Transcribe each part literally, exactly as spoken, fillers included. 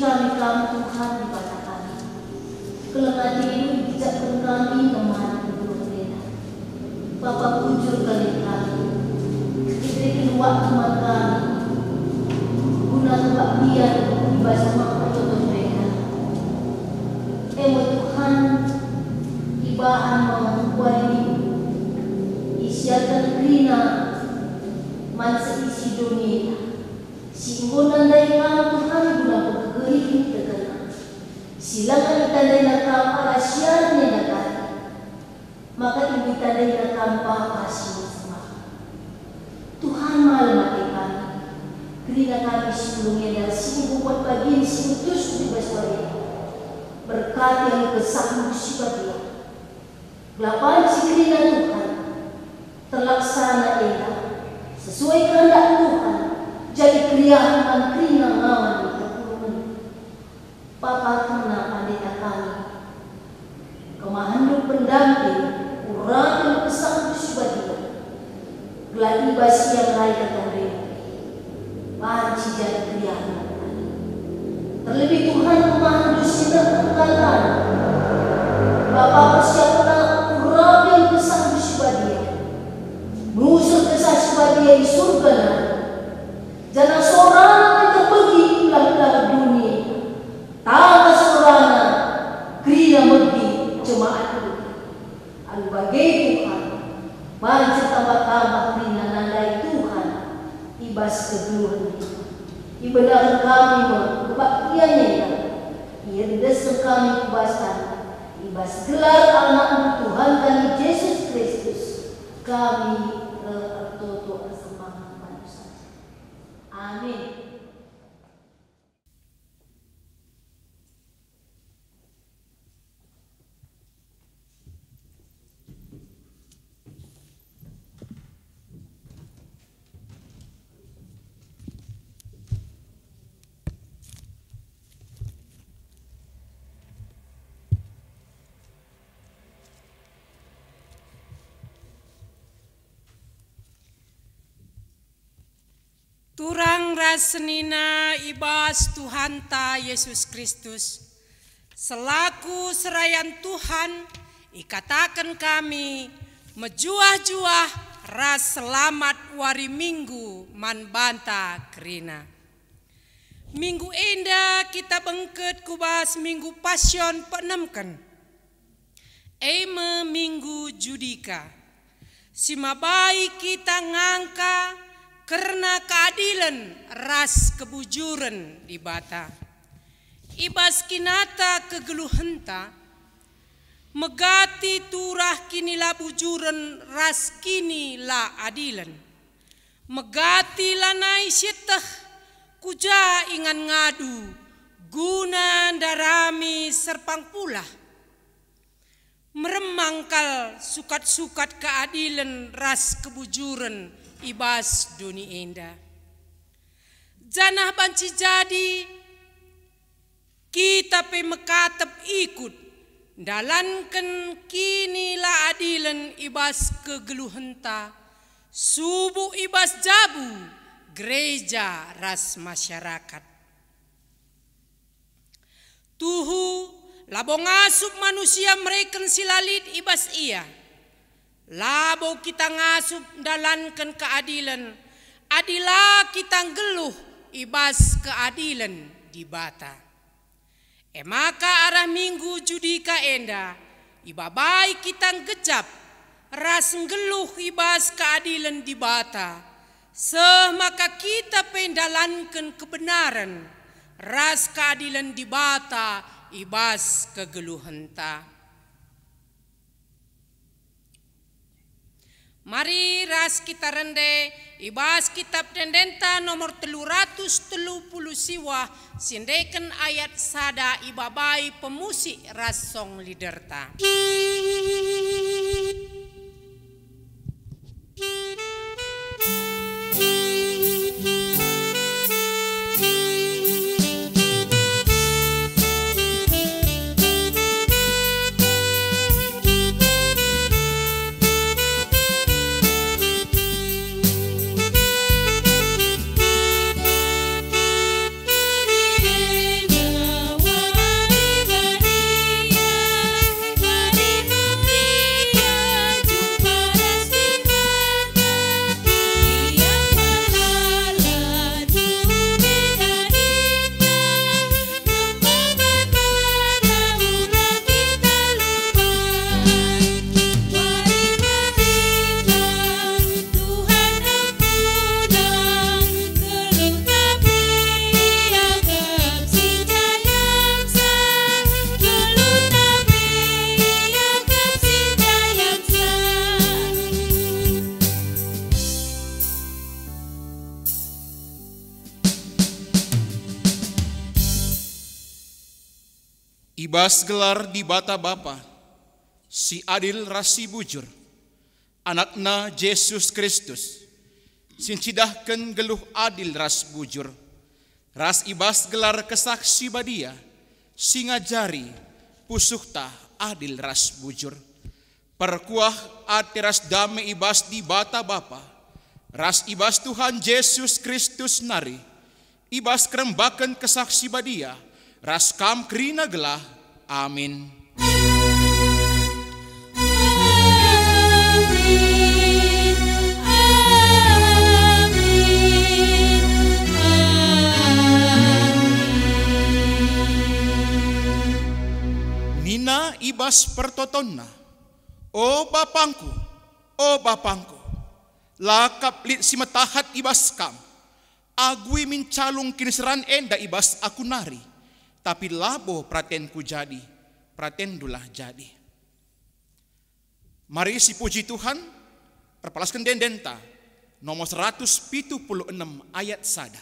Kami Kam, Tuhan Dibata kami. Keleng ateNdu ibejakken kami nemani kegeluhen enda. Bapa, bujur kal nina kami, ibereken waktu man kami guna kebaktian i bas rumah pertoton enda. E me Tuhan, ibahan me wari Minggu, isiarken kerina man seisi doni enda, si enggo nandai Kam, Tuhan, guna pegegehi kinitekkenna, si langa itandaina Kam arah siaren enda kari, maka enggo itandaina Kam Bapa si mersembah. Tuhan, malem ate kami, kerina kami si ulung enda si enggo buat bagin si utus i bas wari enda. Berkati alu KesahNdu si Badia. Gelah banci kerina Tuhan terlaksana enda sesuai kehendak Tuhan, jadi keriahen man kerina ngawan ni perpulungen. Bapa, kerna pandita kami, kemahenNdu pendamping, urapi alu KesahNdu si Badia, gelah i bas ia ngelayaken diriNdu banci jadi keriahen. Terlebih Tuhan, kemahenNdu si nehken kataNdu, Bapa, persiapkenna urapi alu KesahNdu si Badia, nusur Kesah si Badia i Surga nari, janah sorana terpegi i belah-belah doni. Tangkas sorana kerina megi jemaat Tuhan. Alu bage Tuhan, banci tambah-tambah kerina nandai Tuhan i bas kegeluhen. Ibenaken kami me kebaktian enda, iendesken kami ku bas taneh. I bas gelar AnakNdu Tuhan kami, Jesus Kristus, kami reh ertoto ersembahen bandu saja. Amin. Turang ras senina i bas Tuhanta Jesus Kristus, selaku serayan Tuhan, ikataken kami mejuah-juah ras selamat wari Minggu man banta kerina. Minggu enda kita bengket ku bas Minggu Passion peenemken. E me Minggu Judika, si mabai kita ngangka kerna keadilen ras kebujuren Dibata. I bas kinata kegeluhenta, megati turah kinilabujuren ras kinilaadilen. Megati lanai sieteh ku ja ingan ngadu guna ndarami serpang pulah. Meremang kal sukat-sukat keadilen ras kebujuren i bas doni enda. Janah banci jadi kita pe mekatep ikut ndalanken kinilaadilen i bas kegeluhenta, subuk i bas jabu, gereja ras masyarakat. Tuhu, labo ngasup manusia mereken si la lit i bas ia. Labo kita ngasup ndalanken keadilen, adi la kita nggeluh i bas keadilen Dibata. E maka arah Minggu Judika enda, ibabai kita nggejap ras nggeluh i bas keadilen Dibata, seh maka kita pe ndalanken kebenaren ras keadilen Dibata i bas kegeluhenta. Mari ras kita rende i bas Kitab Ende-Endenta nomor telu ratus telu puluh siwah, si endeken ayat sada, ibabai pemusik ras song leaderta. I bas gelar Dibata Bapa, si adil ras si bujur, AnakNa Jesus Kristus, si ncidahken geluh adil ras bujur, ras i bas gelar Kesah Si Badia, si ngajari pusuhta adil ras bujur. Perkuah ate ras dame i bas Dibata Bapa, ras i bas Tuhan Jesus Kristus nari, i bas kerembaken Kesah Si Badia, ras kam kerina gelah. Amin. Amin, amin, amin. Nina i bas pertotonna, "O Bapangku, o Bapangku, la kap lit si metahat i bas Kam. Agui min calung kiniseran enda i bas aku nari, tapi labo peratenku jadi, peratenNdulah jadi." Mari sipuji Tuhan, erpalasken ende-endenta, nomor seratus pitu puluh enem ayat sada.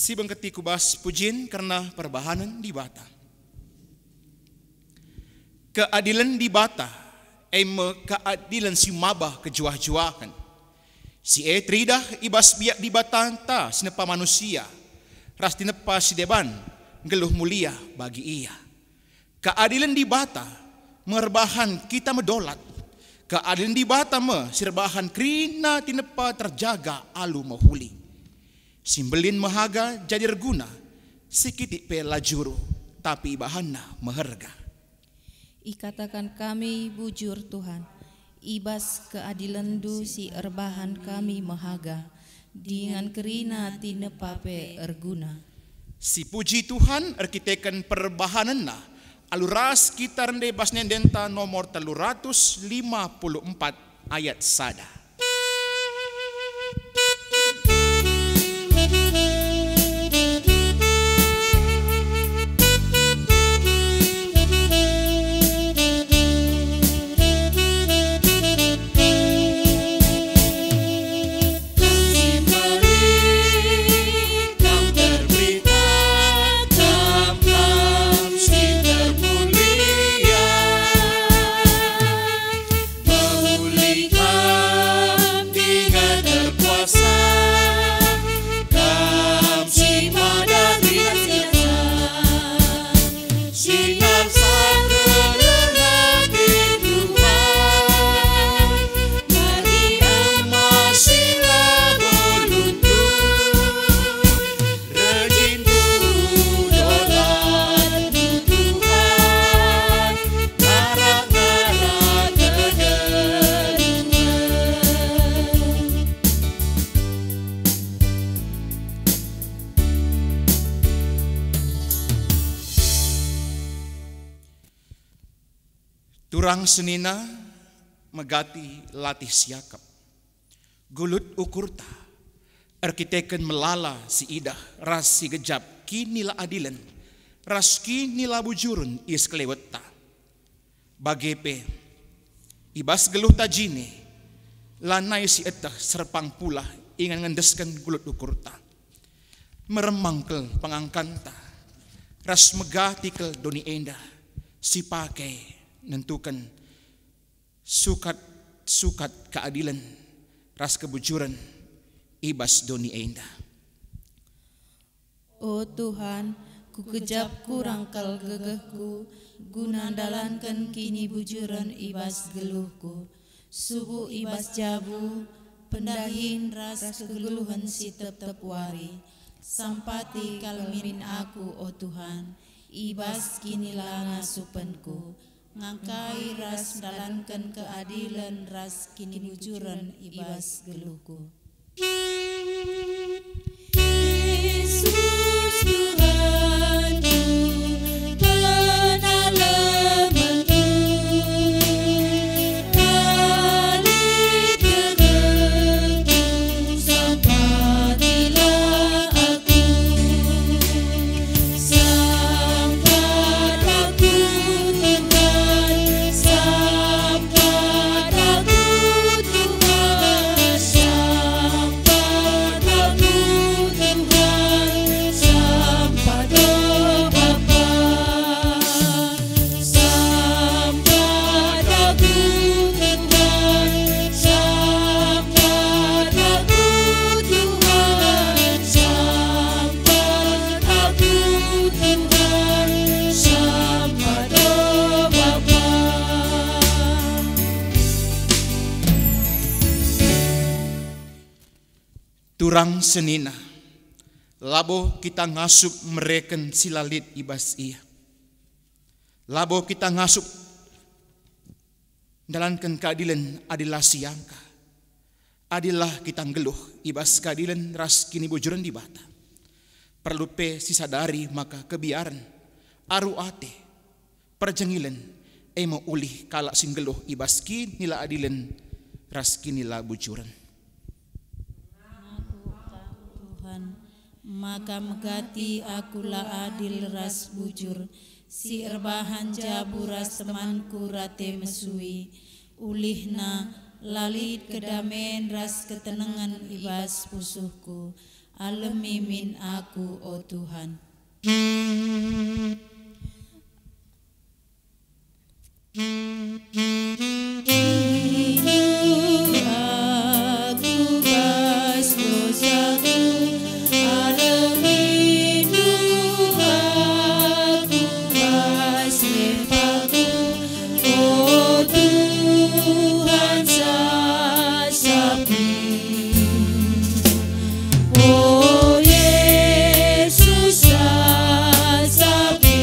Sibengketi ku bas pujin kerna perbahanen Dibata. Keadilen Dibata, e me keadilen si maba kejuah-juahen. Si e teridah i bas biak Dibatanta si nepa manusia, ras tinepa si deban nggeluh mulia bagi Ia. Keadilen Dibata me erbahan kita medolat. Keadilen Dibata me si erbahan kerina tinepa terjaga alu mehuli. Si mbelin mehaga jadi erguna, si kitik pe la juru, tapi ibahanna meherga. Ikataken kami bujur, Tuhan, i bas keadilenNdu si erbahan kami mehaga, dingen kerina tinepa pe erguna. Sipuji Tuhan erkiteken perbahanenNa, alu ras kita rende bas ende-endenta nomor telu ratus lima puluh empat ayat sada. Mehuli Kam, Tuhan terkuasa, Kam si mada biasa. Sinar sakeleng ate Tuhan, mari emas si labo luntur. Rejintu dolanku Tuhan, ngarak-ngarak kegeluhen. Turang senina megati latih siakap. Gulut ukurta, erkiteken melala si idah ras si gejap kinila adilen ras kinila bujuren i sekelewetta. Bage pe, i bas geluhta jine, lanai si eteh serpang pulah ingan ngendesken gulut ukurta. Meremang kal pengangkanta, ras megati kal doni enda, si pake nentuken sukat-sukat keadilen ras kebujuren i bas doni enda. O Tuhan, kukejap kurang kal gegehku guna ndalanken kinibujuren i bas geluhku. Subuk i bas jabu, pendahin ras kegeluhen si tep-tep wari. Sampati kal min aku, o Tuhan, i bas kinilangasupenku, ngangkai ras ndalanken keadilen ras kinibujuren i bas geluhku. Yesus Tuhanku, penalemenku, lit gegehku, sampatilah aku. Sampat aku, Tuhan, sampat aku, Tuhan, sampat aku, Tuhan, sampat, o Bapa. Sampat aku, Tuhan, sampat aku, Tuhan, sampat aku, Tuhan, sampat, o Bapa. Turang senina, labo kita ngasup mereken si la lit i bas Ia. Labo kita ngasup ndalanken keadilen adi la siangka. Adi la kita nggeluh i bas keadilen ras kinibujuren Dibata, perlu pe sisadari maka kebiaren, aru ate, perjengilen, e me ulih kalak si nggeluh i bas kinilaadilen ras kinilabujuren. Aku ka, Tuhan, maka megati aku la adil ras bujur, si erbahan jabu ras temanku rate mesui. Ulihna la lit kedamen ras ketenengen i bas pusuhku. Alemi min aku, o Tuhan. Aku bas dosaku, alemi aku bas lempaku, o Tuhan, sasapmi. O Yesus, sasapmi,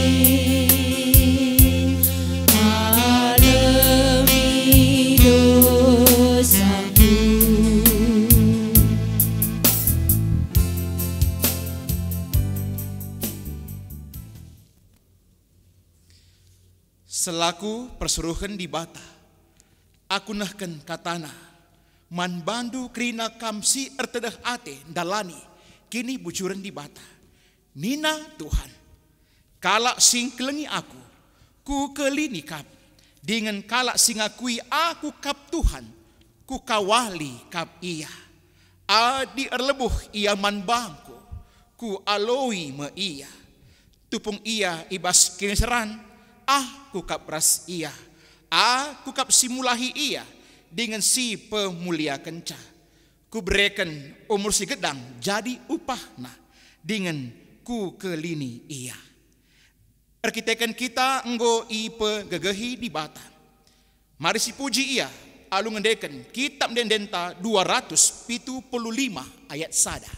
alemi dosaku. Selaku persuruhen Dibata, aku nehken kataNa, man bandu kerina kam si ertedeh ate ndalani kinibujuren Dibata. Nina Tuhan, "Kalak si ngkelengi Aku, Kukelini kap, dingen kalak si ngakui Aku kap Tuhan, Kukawali kap ia. Adi erlebuh ia man bangKu, Kualoi me ia. Tupung ia i bas kiniseran, Aku kap ras ia. Aku kap si mulahi ia dingen si pemuliakenca. Kubereken umur si gedang jadi upahna, dingen Kukelini ia." Erkiteken kita enggo ipegegehi Dibata, mari sipuji Ia alu ngendeken Kitap Ende-endenta dua ratus pitu puluh lima ayat sada.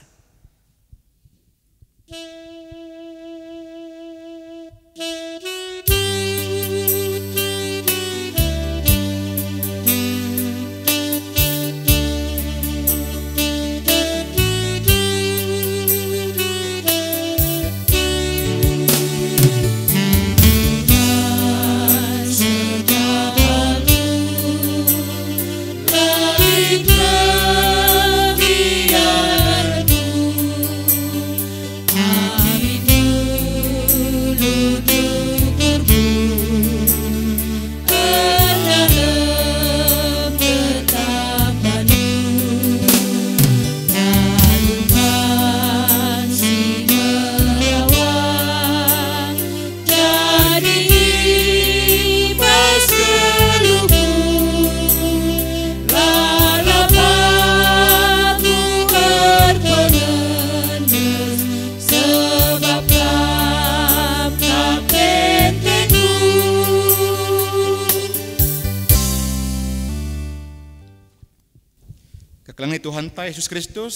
Keleng ni Tuhanta Yesus Kristus,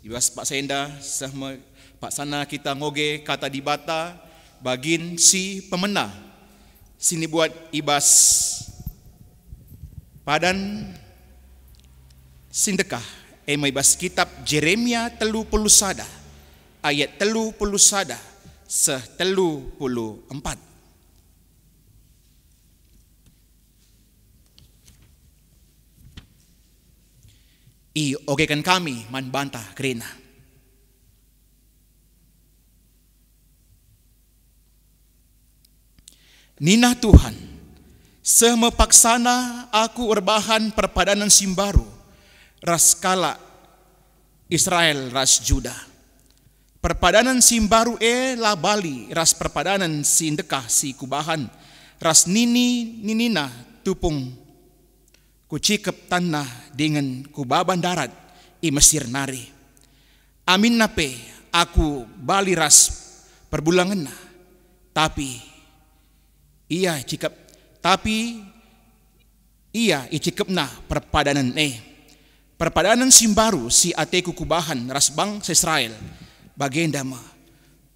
i bas paksa enda seh me paksana kita ngoge Kata Dibata bagin si pemena, si nibuat i bas padan si ndekah, e me i bas kitab Jeremia telu puluh sada ayat telu puluh sada seh telu puluh empat. Iogeken kami man banta kerina. Nina Tuhan, "Seh me paksana Aku erbahan perpadanen si mbaru ras kalak Israel ras Juda. Perpadanen si mbaru e la bali ras perpadanen si ndekah si Kubahan ras nini-ninina tupung Kucikep tanna dingen Kubaba ndarat i Mesir nari. Aminna pe Aku bali ras perbulangenna, tapi ia cikep, tapi ia icikepna perpadanen e. Perpadanen si mbaru si ateKu Kubahan ras bangsa Israel bagenda me: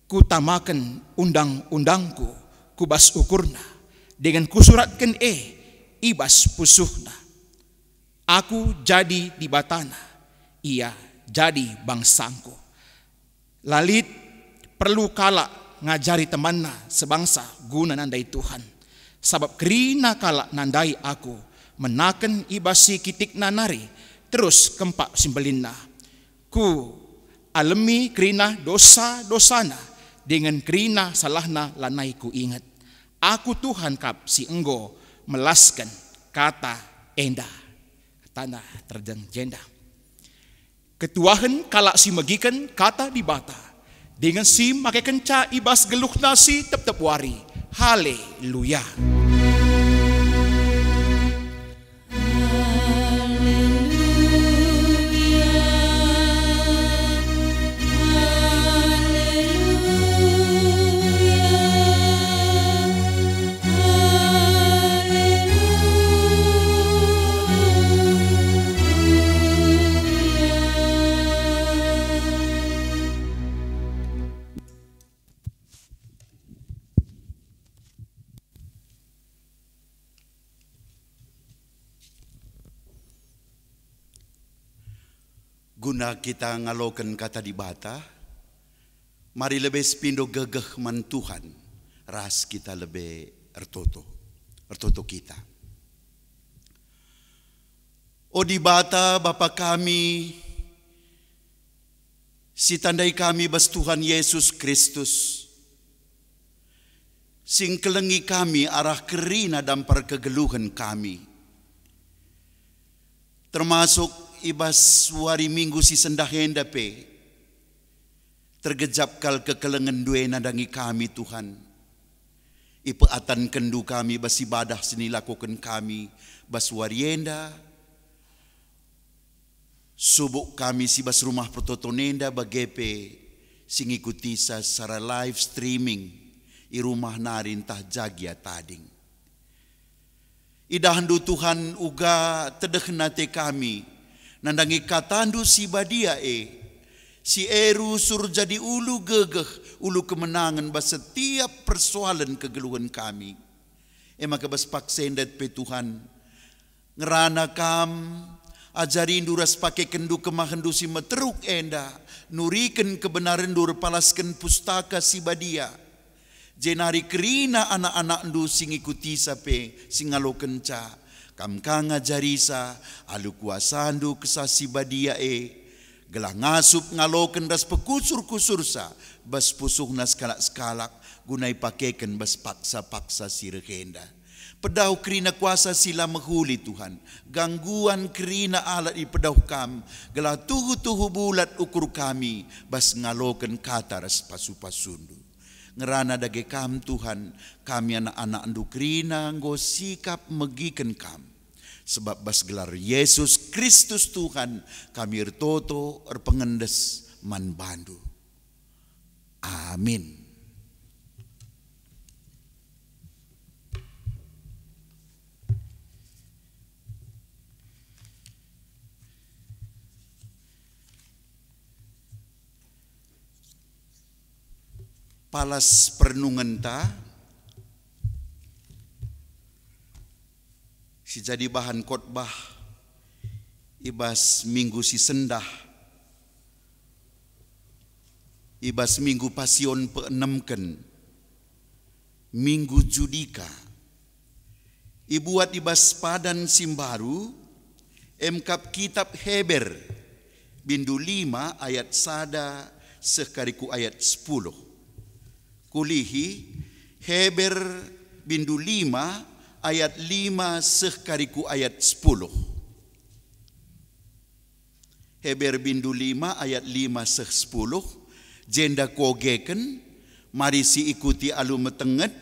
Kutamaken undang-undangKu ku bas ukurna, dingen Kusuratken e i bas pusuhna. Aku jadi Dibatana, ia jadi bangsangKu." La lit perlu kalak ngajari temanna sebangsa guna nandai Tuhan, sabap kerina kalak nandai Aku menaken i bas si kitikna nari terus kempak si mbelinna. Kualemi kerina dosa-dosana, dingen kerina salahna lanai Kuinget. Aku Tuhan kap si enggo melasken kata enda. Tanda terjeng jenda. Ketuahen kalak si megiken Kata Dibata, dingen si makekenca i bas geluhna si tep-tep wari. Haleluya! Guna kita ngaloken Kata Dibata, mari lebe sepindo gegeh man Tuhan ras kita lebe ertoto. Ertoto kita. O Dibata, Bapa kami, si tandai kami bas Tuhan Yesus Kristus, si ngkelengi kami arah kerina dampar kegeluhen kami, termasuk i bas wari Minggu si sendah enda pe, tergejap kal kekelengenNdu e nandangi kami, Tuhan. IpeatankenNdu kami bas ibadah si nilakoken kami bas wari enda. Subuk kami si bas rumah pertoton enda bage pe si ngikutisa secara live streaming i rumah nari ntah jagia tading. IdahNdu, Tuhan, uga tedehna ate kami nandangi KataNdu si badia e, si e rusur jadi ulu gegeh, ulu kemenangen bas setiap persoalen kegeluhen kami. E maka bas paksa enda pe, Tuhan, ngerana Kam, ajarindu ras pakekenndu kemahenNdu si meteruk enda, nuriken kebenarenNdu erpalasken Pustaka Si Badia, jenari kerina anak-anakNdu si ngikutisa pe si ngalokenca. Kam ka ngajarisa alu kuasaNdu Kesah Si Badia e, gelah ngasup ngaloken ras pekusur-kusursa bas pusuhna sekalak-sekalak guna ipakeken bas paksa-paksa si reh enda. Pedauh kerina kuasa si la mehuli, Tuhan. Gangguan kerina alat ipedauh Kam, gelah tuhu-tuhu bulat ukur kami bas ngaloken kata ras pasu-pasuNdu. Ngerana dage Kam, Tuhan, kami anak-anakNdu kerina enggo sikap megiken Kam. Sebab bas gelar Yesus Kristus Tuhan, kami ertoto erpengendes man baNdu. Amin. Palas perenungenta si jadi bahan khotbah i bas minggu si sendah, i bas minggu Pasion peenemken, minggu Judika. Ibuat i bas padan si mbaru, emkap kitap Heber, bindu lima ayat sada seh kari ku ayat sepuluh. Kulihi, Heber bindu lima ayat lima seh kari ku ayat sepuluh. Heber bindu lima ayat lima seh sepuluh, jenda kuogeken, mari siikuti alu metenget,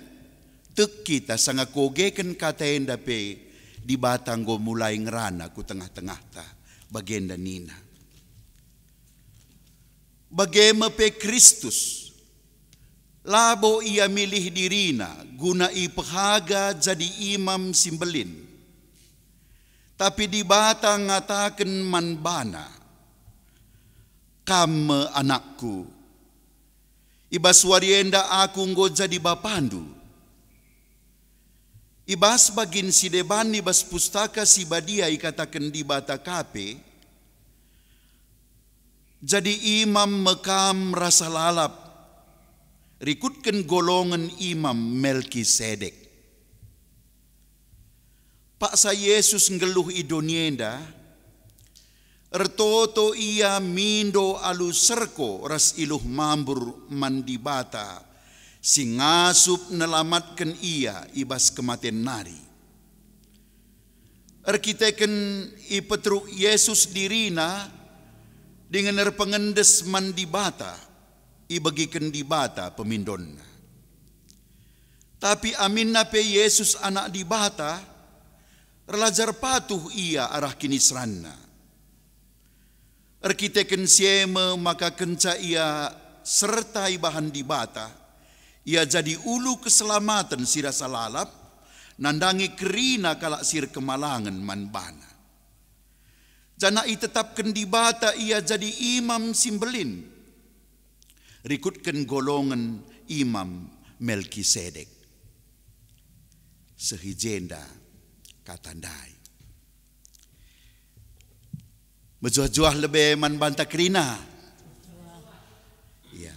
tek kita sanga kuogeken kata enda pe Dibata enggo mulai ngerana ku tengah-tengahta, bagenda nina, "Bage me pe Kristus, labo ia milih dirina guna ipehaga jadi imam si mbelin." Tapi Dibata ngataken man bana, "Kam me anakku, i bas wari enda aku enggo jadi bapandu." I bas bagin si deban i bas Pustaka Si Badia ikataken Dibata ka pe, "Jadi imam me kam rasa lalap, rikutken golongen Imam Melkisedek." Paksa Jesus nggeluh i doni enda, ertoto ia mindo alu serko ras iluh mambur man Dibata si ngasup nelamatken ia i bas kematen nari. Erkiteken ipeteruk Jesus dirina dingen erpengendes man Dibata, ibegiken Dibata pemindonna. Tapi aminna pe Jesus Anak Dibata, erlajar patuh ia arah kiniseranNa. Erkiteken si e me maka kenca ia serta ibahan Dibata, ia jadi ulu keselamaten si rasa lalap, nandangi kerina kalak si erkemalangen man bana. Janah itetapken Dibata ia jadi imam si mbelin, rikutken golongen Imam Melkisedek. Seh i jenda kata ndai. Mejuah-juah lebe man banta kerina. Ya.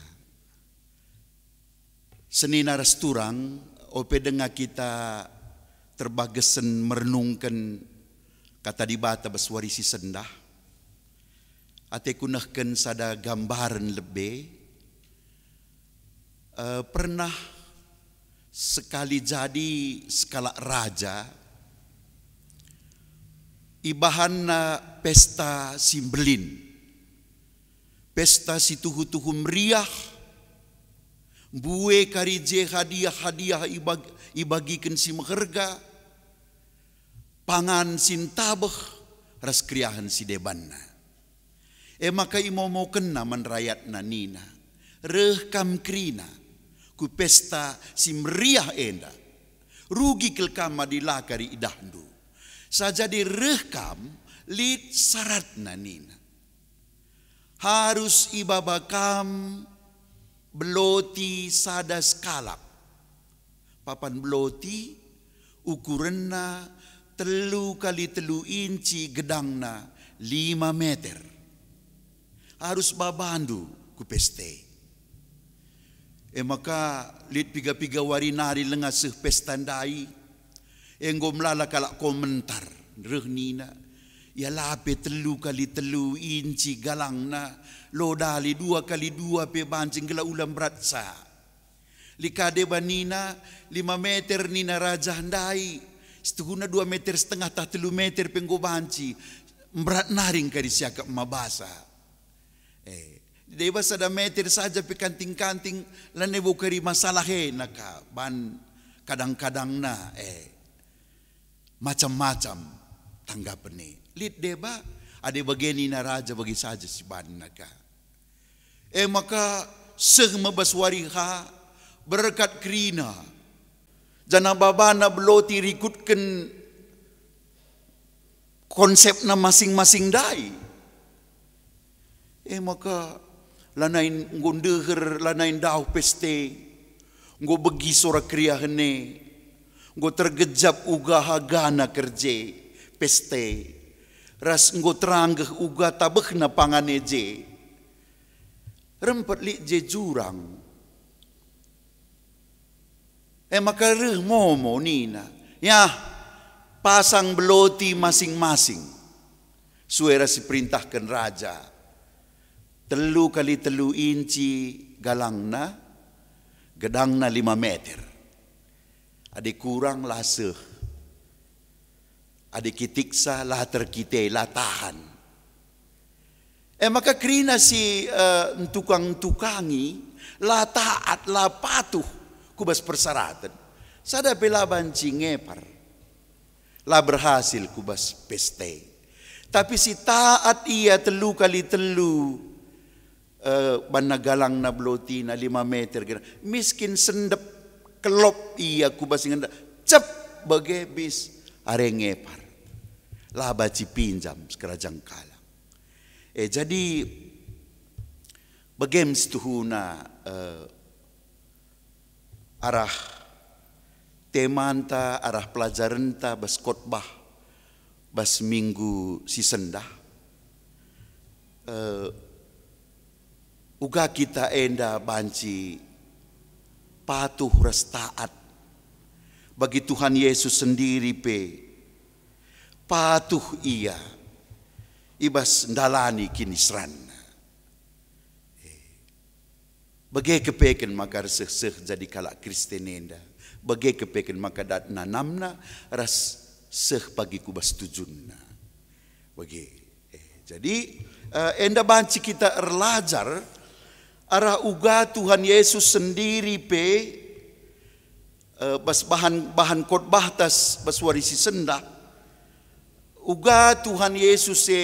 Senina ras turang, ope denga kita terbagesen merenungken Kata Dibata bas wari si sendah, ateku nehken sada gambaren lebe, eh, pernah sekali jadi sekalak raja, ibahanna pesta si mbelin, pesta si tuhu-tuhu meriah, mbue kari je hadiah-hadiah ibag-, ibagiken si meherga, pangan si ntabeh ras keriahen si debanna. E maka imomokenna man rayatna nina, "Reh kam kerina ku pesta si meriah enda. Rugi kal kam adi la kari idahndu. Sajadi reh kam, lit syaratna," nina. "Harus ibaba kam beloti sada sekalak. Papan beloti ukurenna telu kali telu inci, gedangna lima meter. Harus babandu ku pesta e." E maka lit piga-piga wari nari langa seh pesta ndai, enggo melala kalak komentar, reh nina, "Ia la pe telu kali telu inci galangna, lo dali dua kali dua pe banci, gelah ula mberatsa." Lit ka deba nina, "Lima meter," nina raja ndai, "situhuna dua meter setengah tah telu meter pe enggo banci, mberat nari engkai siakap mabasa." Eh, deba sada meter saja pe kanting-kanting, lanai bo kari masalah e naka ban kadang-kadangna, eh, macam-macam tanggapen e. Lit deba, adi bage nina raja, bage saja si banna ka. E maka seh me bas wari ha, berkat kerina, janah babana beloti rikutken konsepna masing-masing ndai. E maka Lanai enggo ndeher, lanai ndauh peste, enggo begi sora keriahen e, enggo tergejap uga hagana kerje peste, ras enggo teranggeh uga tabehna pangan e je. Rempet lit je jurang. E maka reh momo nina, "Yah, pasang beloti masing-masing, sue ras si perintahken raja. Telu kali telu inci galangna, gedangna lima meter. Adi kurang la seh. Adi kitiksa la terkite, la tahan." E maka kerina si, eh, ntukang-ntukangi, la taat, la patuh ku bas persaraten, sada pe la banci ngepar, la berhasil ku bas peste. Tapi si taat ia telu kali telu, eh, banna galangna belotina lima meter kira. Miskin sendep, kelop ia ku bas si ngendap, cep, bage bis are ngepar. La banci pinjam sekerajang kalak. Eh, jadi, bage me situhuna, eh, arah temanta, arah pelajarenta bas khotbah bas minggu si sendah. Eh, uga kita enda banci patuh ras taat. Bagi Tuhan Yesus sendiri pe patuh ia i bas ndalani kiniseranna. Bage kepeken maka erseh-seh jadi kalak Kristen enda. Bage kepeken maka dat nanamna ras seh pagi ku bas tujunna. Bage. Eh, jadi, eh, enda banci kita erlajar arah uga Tuhan Yesus sendiri pe, eh, bas bahan, bahan khotbahta s-, bas wari si sendah, uga Tuhan Yesus e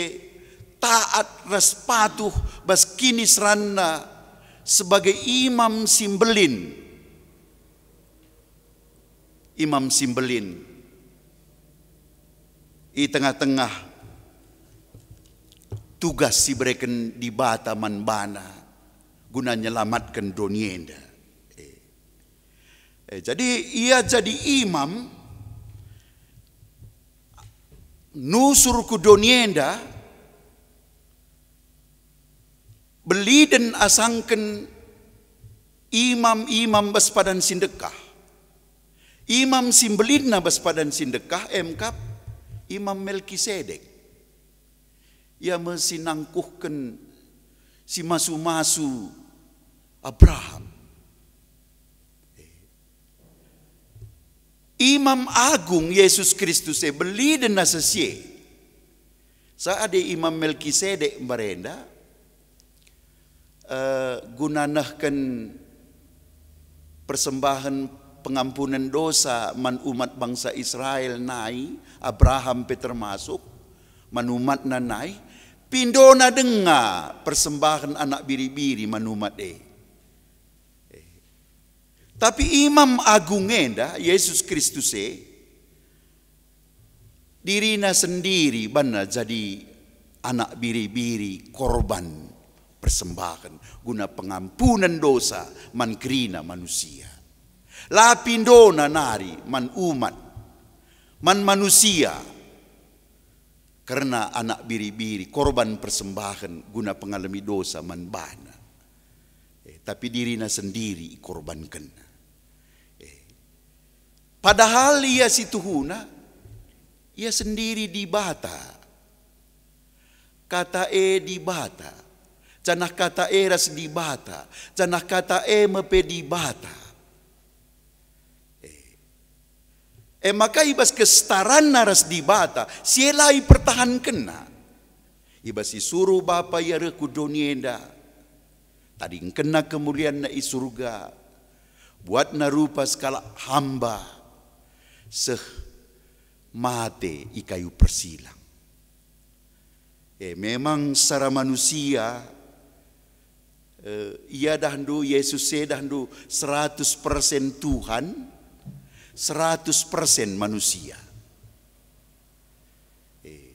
taat ras patuh bas kiniseranna sebagai Imam si Mbelin. Imam si Mbelin i tengah-tengah tugas si ibereken Dibata man bana guna nyelamatken doni enda. Eh, eh, jadi ia jadi imam nusur ku doni enda, beliden asangken imam-imam bas padan si ndekah. Imam si mbelinna bas padan si ndekah emkap Imam Melkisedek. Ia me si nangkuhken, si masu-masu Abraham. Imam Agung Yesus Kristus e beliden asa si e. Sa adi Imam Melkisedek mbarenda, eh, guna nehken persembahen pengampunen dosa man umat bangsa Israel nai, Abraham pe termasuk, man umatna nai, pindona denga persembahen anak biri-biri man umat e. Tapi Imam Agung enda, Yesus Kristus e, dirina sendiri banna jadi anak biri-biri korban persembahen guna pengampunen dosa man kerina manusia. La pindona nari man umat, man manusia, kerna anak biri-biri, korban persembahen guna pengalemi dosa man bana. Eh, tapi dirina sendiri ikorbankenna. Eh, padahal ia situhuna, ia sendiri Dibata. Kata e Dibata, janah Kata e ras Dibata, janah Kata e me pe Dibata. Eh. E maka i bas kesetaranna ras Dibata, si e la ipertahankenna. I bas isuruh Bapa ia reh ku doni enda, tadingkenna kemulianna i Surga, buatna rupa sekalak hamba, seh mate i kayu persilang. Eh, memang secara manusia, eh, ia dahndu, Yesus e dahndu seratus persen Tuhan, seratus persen manusia. Eh,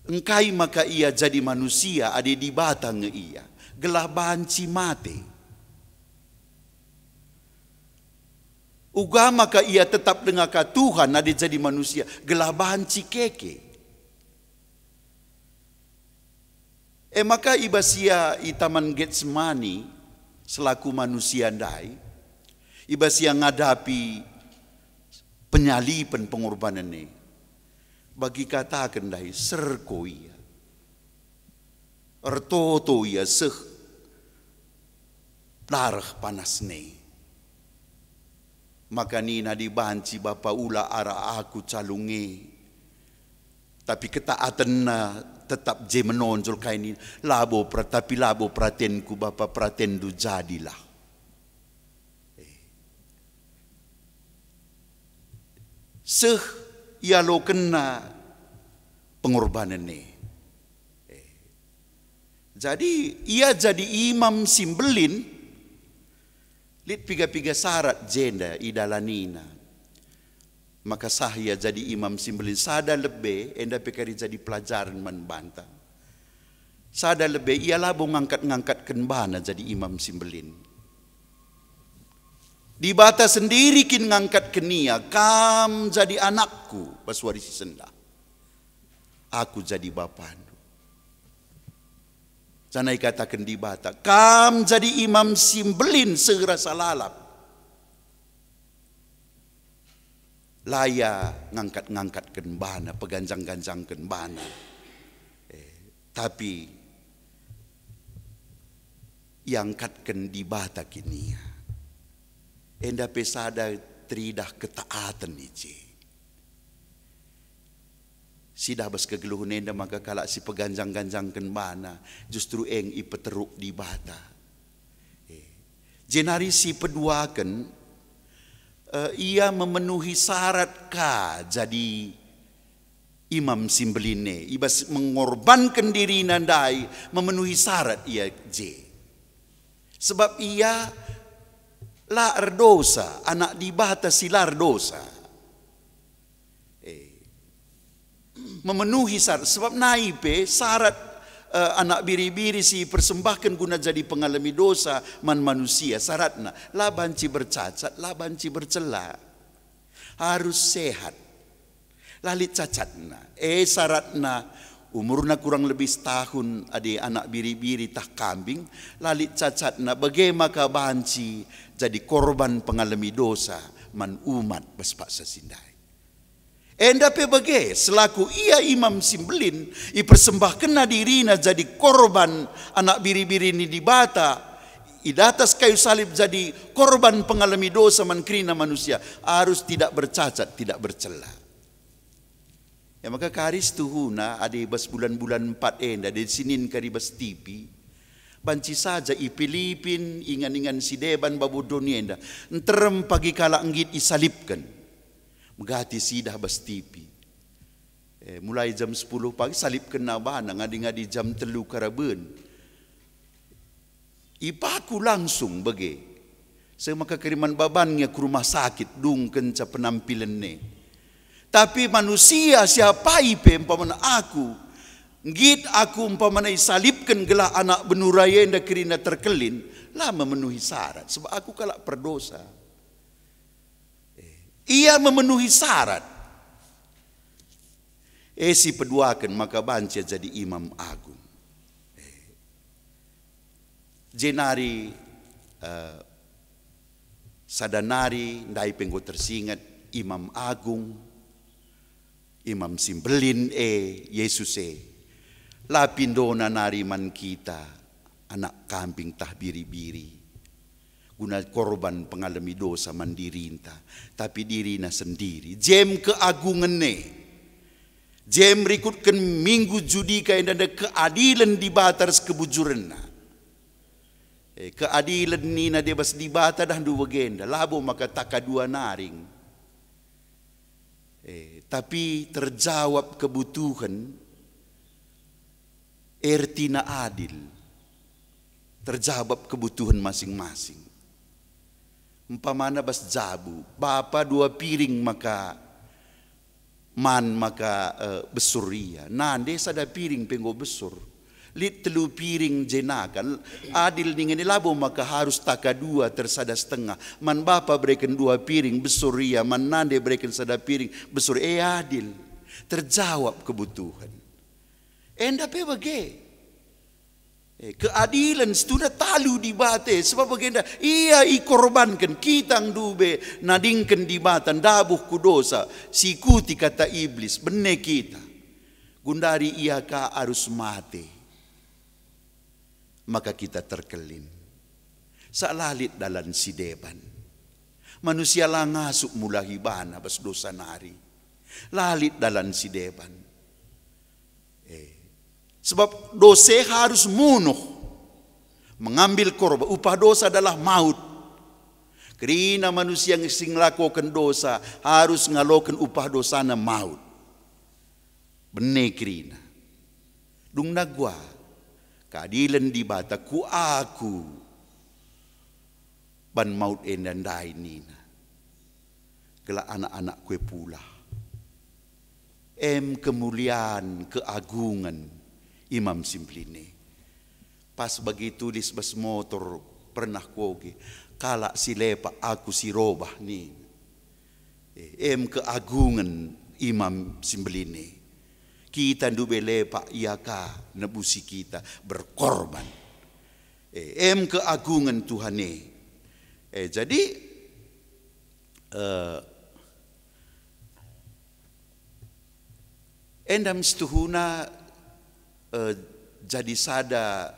Engkai maka ia jadi manusia adi Dibata nge ia? Gelah banci mate. Uga maka ia tetap denga ka Tuhan adi jadi manusia, gelah banci keke. E maka i bas ia i Taman Getsemani selaku manusia ndai, i bas ia ngadapi penyaliben pengorbanen e, bagi kataken ndai, serko ia, ertoto ia seh dareh panasna e. Maka nina dibanci, "Bapa, ula arah aku calung e." Tapi ketaatenna tetap je menonjol kai nina, "Labo per-, tapi labo peratenku, Bapa, peratenndu jadilah." Eh. Seh ialokenna pengorbanen e. Eh. Jadi, ia jadi imam si mbelin, lit piga-piga syarat jenda idalanina. Maka sah ia jadi imam si mbelin. Sada lebe, enda pe kari jadi pelajaren man banta. Sada lebe, ia labo ngangkat-ngangkatken bana jadi imam si mbelin. Dibata sendiri kin ngangkatken ia, "Kam jadi anakku," bas wari si sendah. "Aku jadi bapandu." Janah ikataken Dibata, "Kam jadi imam si mbelin seh rasa lalap." La ia ngangkat-ngangkatken bana, peganjang-ganjangken bana. Eh, tapi iangkatken Dibata kin ia. Enda pe sada teridah ketaaten i je. Sidah bas kegeluhen enda maka kalak si peganjang-ganjangken bana justru eng ipeteruk Dibata. Eh, jenari si peduaken, eh, ia memenuhi syarat ka jadi imam si mbelin e, i bas mengorbanken dirina ndai memenuhi syarat ia je. Sebab ia la erdosa, anak Dibata si la erdosa. Eh, memenuhi syarat, sebab nai pe syarat, eh, anak biri-biri si persembahken guna jadi pengalemi dosa man manusia, syaratna la banci bercacat, la banci bercela. Harus sehat. La lit cacatna. Eh, syaratna umurna kurang lebih setahun, adi anak biri-biri tah kambing, la lit cacatna, bage maka banci jadi korban pengalemi dosa man umat bas paksa si ndai. Enda pe bage, selaku ia imam si mbelin, ipersembahkenna dirina jadi korban anak biri-biri ni Dibata, i datas kayu salib jadi korban pengalemi dosa man kerina manusia, arus tidak bercacat, tidak bercela. E maka kari situhuna adi bas bulan-bulan empat enda, adi sinin kari bas tipi, banci saja ipilipin ingan-ingan si deban babo doni enda, nterem pagi kalak nggit isalibken. Megati sidah bas tipi. Eh, mulai jam sepuluh pagi salibkenna bana, ngadi-ngadi jam telu karaben. Ipaku langsung bage. Seh maka keriman baban nge ku rumah sakit, dung kenca penampilen e. Tapi manusia siapai pe, umpamana aku, nggit aku umpamana isalibken gelah anak benurai enda kerina terkelin, la memenuhi syarat, sebab aku kalak perdosa. Eh, ia memenuhi syarat. Eh, si peduaken maka banci jadi imam agung. Eh, jenari, eh, sada nari ndai pe enggo tersinget imam agung, imam si mbelin e, Yesus e. La pindona nari man kita, anak kambing tah biri-biri, guna korban pengalemi dosa man dirinta, tapi dirina sendiri. Jem keagungen e. Jem rikutken Minggu Judika enda nde keadilen Dibata ras kebujurenna. Eh, keadilen nina debas Dibata dah ndu bagenda, labo maka taka dua naring. Eh, tapi terjawab kebutuhen, ertina adil, terjawab kebutuhen masing-masing. Umpamana bas jabu, bapa dua piring maka Man maka, eh, besur ia. Nande sada piring pe enggo besur. Lit telu piring jenaka. Adil ningen e labo maka harus taka dua tersada setengah. Man bapa bereken dua piring besur ia, man nande bereken sada piring besur. E adil. Terjawab kebutuhan. Enda pe bage. Eh, keadilen situhuna talu Dibata, sebab bagenda ia ikorbanken kita ndube nadingken Dibata ndabuh ku dosa, sikuti kata Iblis, bene kita. Gundari ia ka arus mate. Maka kita terkelin. Sa la lit dalan si deban. Manusia la ngasup mulahi bana bas dosa nari. La lit dalan si deban. Eh. Sebab dosa harus munuh, mengambil korban, upah dosa adalah maut. Kerina manusia si ngelakoken dosa harus ngaloken upah dosana maut. Bene kerina. Dungna gua, keadilen Dibata ku aku ban maut enda ndai nina. Gelah anak-anakku e pulah. Em kemulian, keagungen Imam si Mbelin e. Pas bagi tulis bas motor pernah kuoge, kalak si lepak aku si robah nina. Eh, em keagungen Imam si Mbelin e. Kita ndube lepak ia ka nebusi kita berkorban. Eh, em keagungen Tuhan e. Eh, jadi, eh, enda me situhuna, eh, jadi sada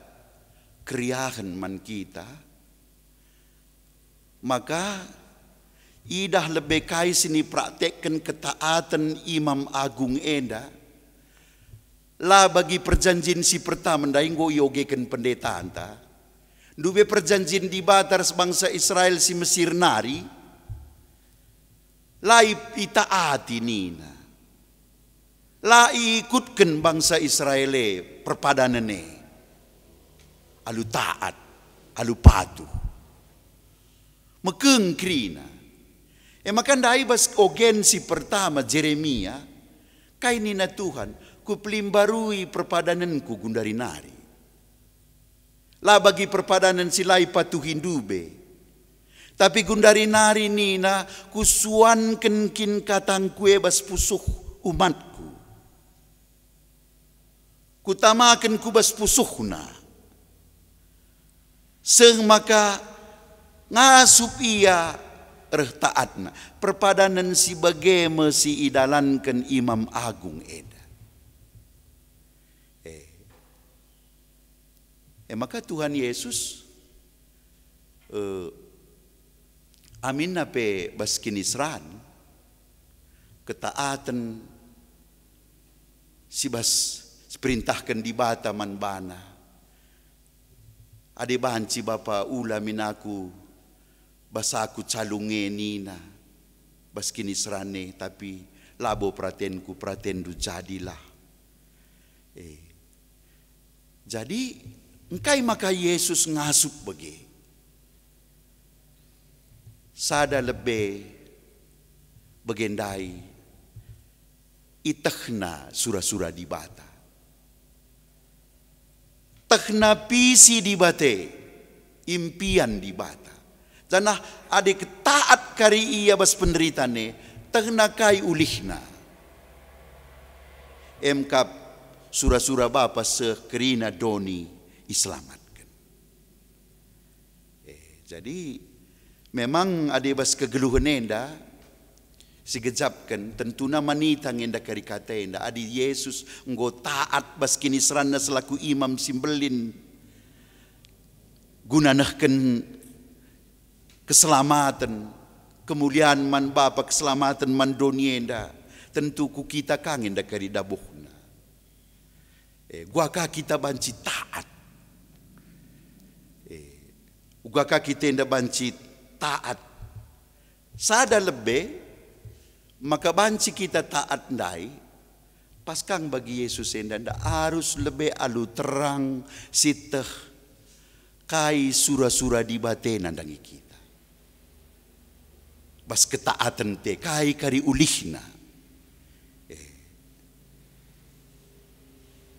keriahen man kita, maka idah lebe kai si nipraktekken ketaaten Imam Agung enda, la bagi perjanjin si pertama ndai enggo iogeken pendetanta, ndube perjanjin Dibata ras bangsa Israel si Mesir nari, la i-, itaati nina. La iikutken bangsa Israel e perpadanen e alu taat, alu patuh. Mekeng kerina. E maka ndai bas ogen si pertama Jeremia, kai nina Tuhan, "Kupelimbarui perpadanenku gundari nari." La bagi perpadanen si la ipatuhi ndube. Tapi gundari nari nina, "Kusuanken kin katangku e bas pusuh umatku. Kutamaken ku bas pusuhna. Seh maka ngasup ia reh taatna." Perpadanen si bage me si idalanken Imam Agung enda. Eh. E maka Tuhan Yesus, eh, aminna pe bas kiniseran, ketaaten si bas si perintahken Dibata man bana. Adi banci Bapa ula min aku bas aku calung e nina bas kiniseran e, tapi labo peratenku, peratenndu jadilah. Eh. Jadi, engkai maka Yesus ngasup bage? Sada lebe bage ndai itehna sura-sura Dibata. Tehna visi Dibata, impian Dibata. Janah adi ketaat kari ia bas penderitan e, tehna kai ulihna? Emkap sura-sura Bapa seh kerina doni iselamatken. Eh, jadi memang adi bas kegeluhen enda, sigejapken, tentuna manitang enda kari kata enda. Adi Yesus enggo taat bas kiniseranNa selaku Imam si Mbelin, guna nehken keselamaten, kemulian man Bapa, keselamaten man doni enda, tentu ku kita ka nge enda kari dabuhna. Eh, uga ka kita banci taat. Eh, uga ka kita enda banci taat. Sada lebe, maka banci kita taat ndai, pas kang bagi Yesus enda ndak arus lebe alu terang sieteh kai sura-sura Dibata nandangi kita. Bas ketaatenta kai kari ulihna. E,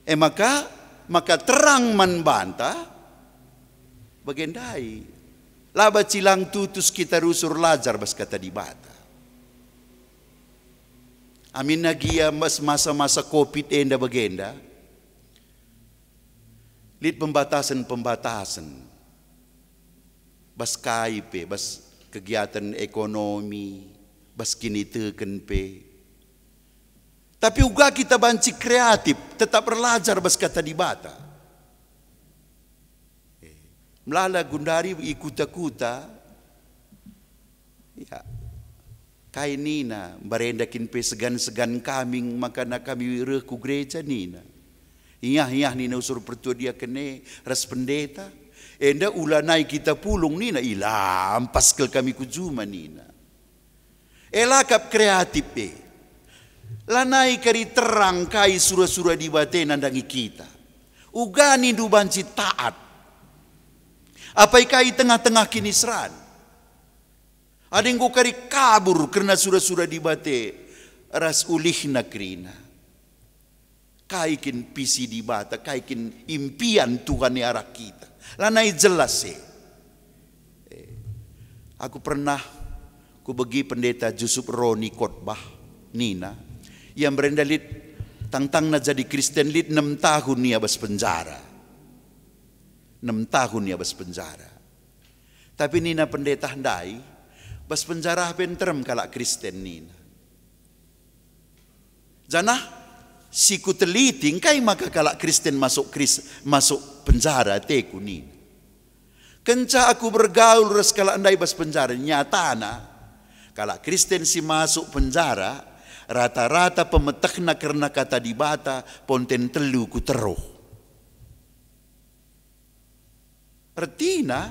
E maka, maka terang man banta, bage ndai. La banci lang tutus kita rusur lajar bas Kata Dibata. Aminna gia bas masa-masa covid enda bagenda, lit pembatasen-pembatasen. Bas kai pe, bas kegiatan ekonomi, bas kiniteken pe. Tapi uga kita banci kreatif, tetap erlajar bas Kata Dibata. Eh, melala gundari i kuta-kuta, ya, kai nina, mbarenda kin pe segan-segan kami, makana kami reh ku gereja nina. Iah-iah nina usur pertua diaken e ras pendeta, enda ulanai kita pulung nina, ilampas kal kami ku juma nina. E lakap kreatif e. Lanai kari terang kai sura-sura Dibata nandangi kita. Uga nindu banci taat. Apai kai tengah-tengah kiniseran. Adi enggo kari kabur kerna sura-sura Dibata ras ulihna kerina. Kai kin visi Dibata, kai kin impian Tuhan e arah kita. Lanai jelas e. Eh, aku pernah kubegi Pendeta Jusup Roni khotbah nina, ia mbarenda lit tangtangna jadi Kristen lit enam tahun ia bas penjara. Enam tahun ia bas penjara. Tapi nina pendeta ndai, bas penjara pe nterem kalak Kristen nina. Janah si kuteliti, engkai maka kalak Kristen masuk Kris-, masuk penjara, ateku nina. Kenca aku bergaul ras kalak ndai bas penjara, nyatana kalak Kristen si masuk penjara rata-rata pemetehna kerna Kata Dibata ponten telu ku teruh. Ertina,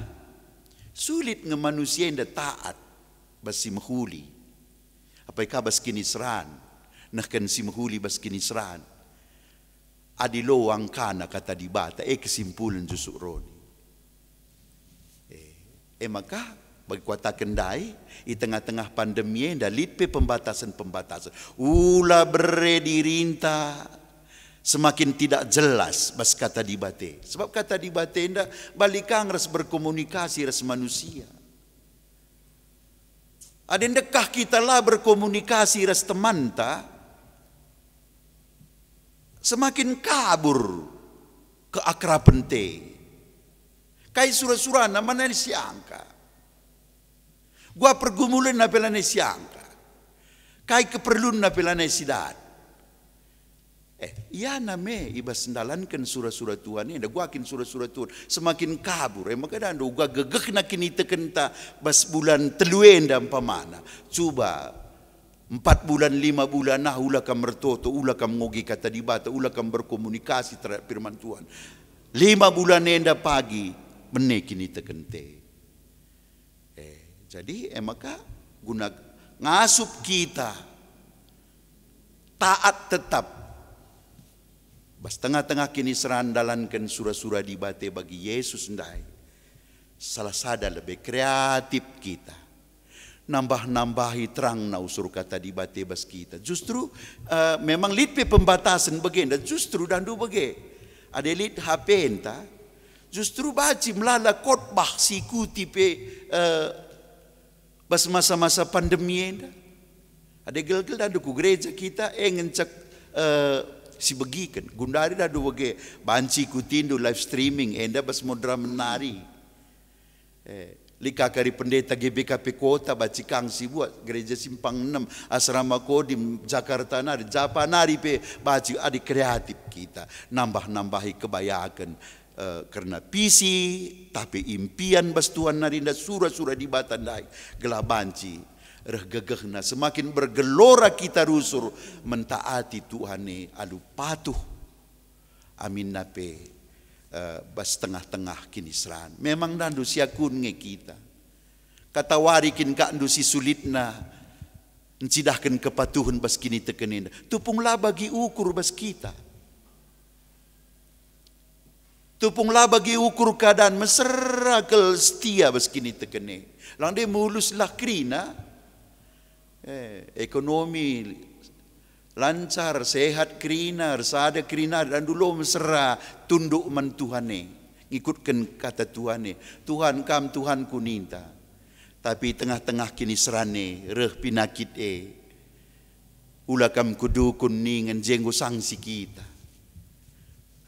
sulit nge manusia enda taat bas si mehuli. Apai ka bas kiniseran, nehken si mehuli bas kiniseran. Adi lo angkana Kata Dibata, e kesimpulen Jusup Roni. Eh, e maka, bagi kuataken ndai, i tengah-tengah pandemi enda lit pe pembatasen-pembatasen. Ula bere dirinta semakin tidak jelas bas Kata Dibata. Sebab Kata Dibata enda bali ka nge ras berkomunikasi ras manusia. Adi ndekah kita la berkomunikasi ras temanta, semakin kabur keakrabenta. Kai sura-surana mana siangka? Gua pergumulenna pe lanai siangka. Kai keperlunna pe lanai sidat. Eh, iana me i bas ndalanken sura-sura Tuhan enda, gua kin sura-sura Tuhan semakin kabur, e maka dando uga gegehna kinitekenta bas bulan telu enda umpamana. Cuba empat bulan, lima bulan, ah, ula kam mertoto, ula kam ngoge Kata Dibata, ula kam berkomunikasi terhadap firman Tuhan. Lima bulan enda pagi, bene kinitekenta. Eh, jadi, e maka guna ngasup kita taat tetap bas tengah-tengah kiniseran ndalanken sura-sura Dibata bagi Yesus ndai. Salah sada lebe kreatif kita. Nambah-nambahi terangna usur Kata Dibata bas kita. Justru, eh, memang lit pe pembatasen bagenda, justru dandu bage. Adi lit H P-nta, justru banci melala khotbah si ikuti pe, eh, bas masa-masa pandemi enda. Adi gelgel dandu ku gereja kita, e ngenca, eh, sibegiken. Gundari dandu bage, banci ikutindu live streaming enda bas moderamen nari. Eh, lit ka kari pendeta G B K P Kota, banci ka nge sibuat, Gereja Simpang Enem, Asrama Kodim, Jakarta nari, japa nari pe banci, adi kreatif kita, nambah-nambahi kebayaken, eh, kerna visi, tapi impian bas Tuhan nari nda sura-sura Dibata ndai, gelah banci reh gegehna, semakin bergelora kita rusur mentaati Tuhan e alu patuh. Aminna pe, eh, bas tengah-tengah kiniseran. Memang dandu siakun nge kita. Katawari kin kakndu si sulitna ncidahken kepatuhen bas kiniteken enda. Tupung la bagi ukur bas kita. Tupung la bagi ukur keadaan mesera kal setia bas kiniteken e. Lang de mulus lah kerina. Eh, ekonomi Lancar, sehat kerina, ersada kerina, dan dulo mesera tunduk man Tuhan e, ngikutken kata Tuhan e. "Tuhan, Kam Tuhanku," ninta. Tapi tengah-tengah kiniseran e reh pinakit e. "Ula kam ku dukun," ningen, "je enggo sangsi kita."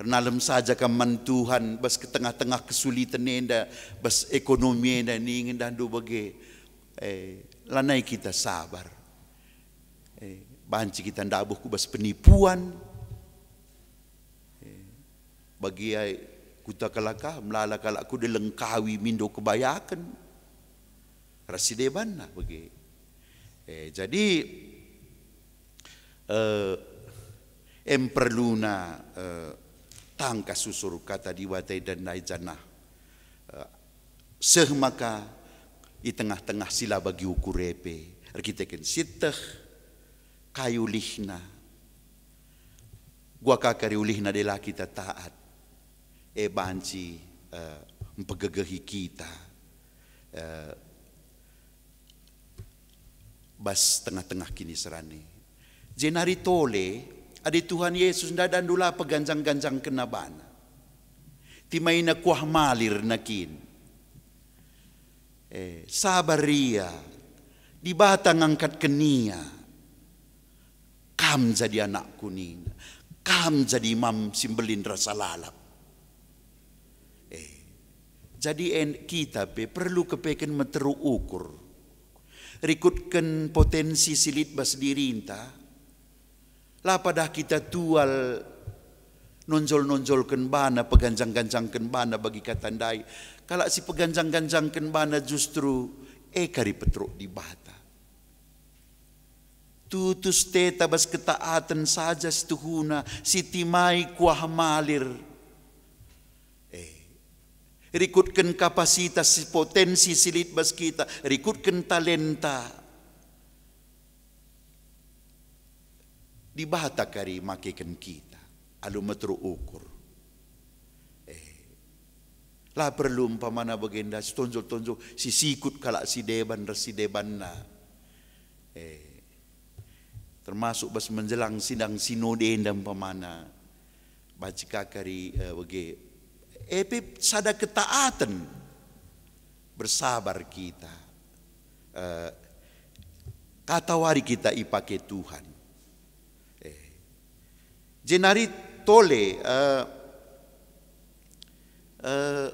Ernalem saja kam man Tuhan bas tengah-tengah kesuliten enda, bas ekonomi enda, ningen, dahndu bage. Eh, lanai kita sabar. Eh, banci kita ndabuh ku bas penipuan. Eh, bagi ai kuta kalak ah, melala kalak ku deleng kawi mindo kebayaken ras si debanna bage. Eh, jadi, eh, em perluna, eh, tangkas susur kata Dibata enda ndai janah, eh, seh maka i tengah-tengah si la bagi ukur e pe erkiteken sieteh, kai ulihna, gua ka kari ulihna dela kita taat, e banci, eh, mpegegehi kita, eh, bas tengah-tengah kiniseran e. Jenari tole, adi Tuhan Yesus ndai dahndu la peganjang-ganjangkenna bana. Timaina kuah malirna kin. Eh, sabar ia, Dibata ngangkatken ia. Kam jadi anakku nina, kam jadi imam si mbelin rasa lalap. Eh, jadi en-, kita pe perlu kepeken meteruk ukur. Rikutken potensi si lit bas dirinta, la padah kita tual nonjol-nonjolken bana, peganjang-ganjangken bana bagi kata ndai. Kalak si peganjang-ganjangken bana justru e kari peteruk Dibata. Tutus teta bas ketaaten saja situhuna, sitimai kuah malir. Eh, rikutken kapasitas si potensi si lit bas kita, rikutken talenta. Dibata kari makeken kita alu meteruk ukur. Eh, la perlu umpamana bagenda sitonjol-tonjol, sisikut kalak si deban ras si debanna. Eh, termasuk bas menjelang sidang sinode enda umpamana, banci ka kari, eh, bage. E pe sada ketaaten, bersabar kita. Eh, katawari kita ipake Tuhan. Eh, jenari tole, eh, eh,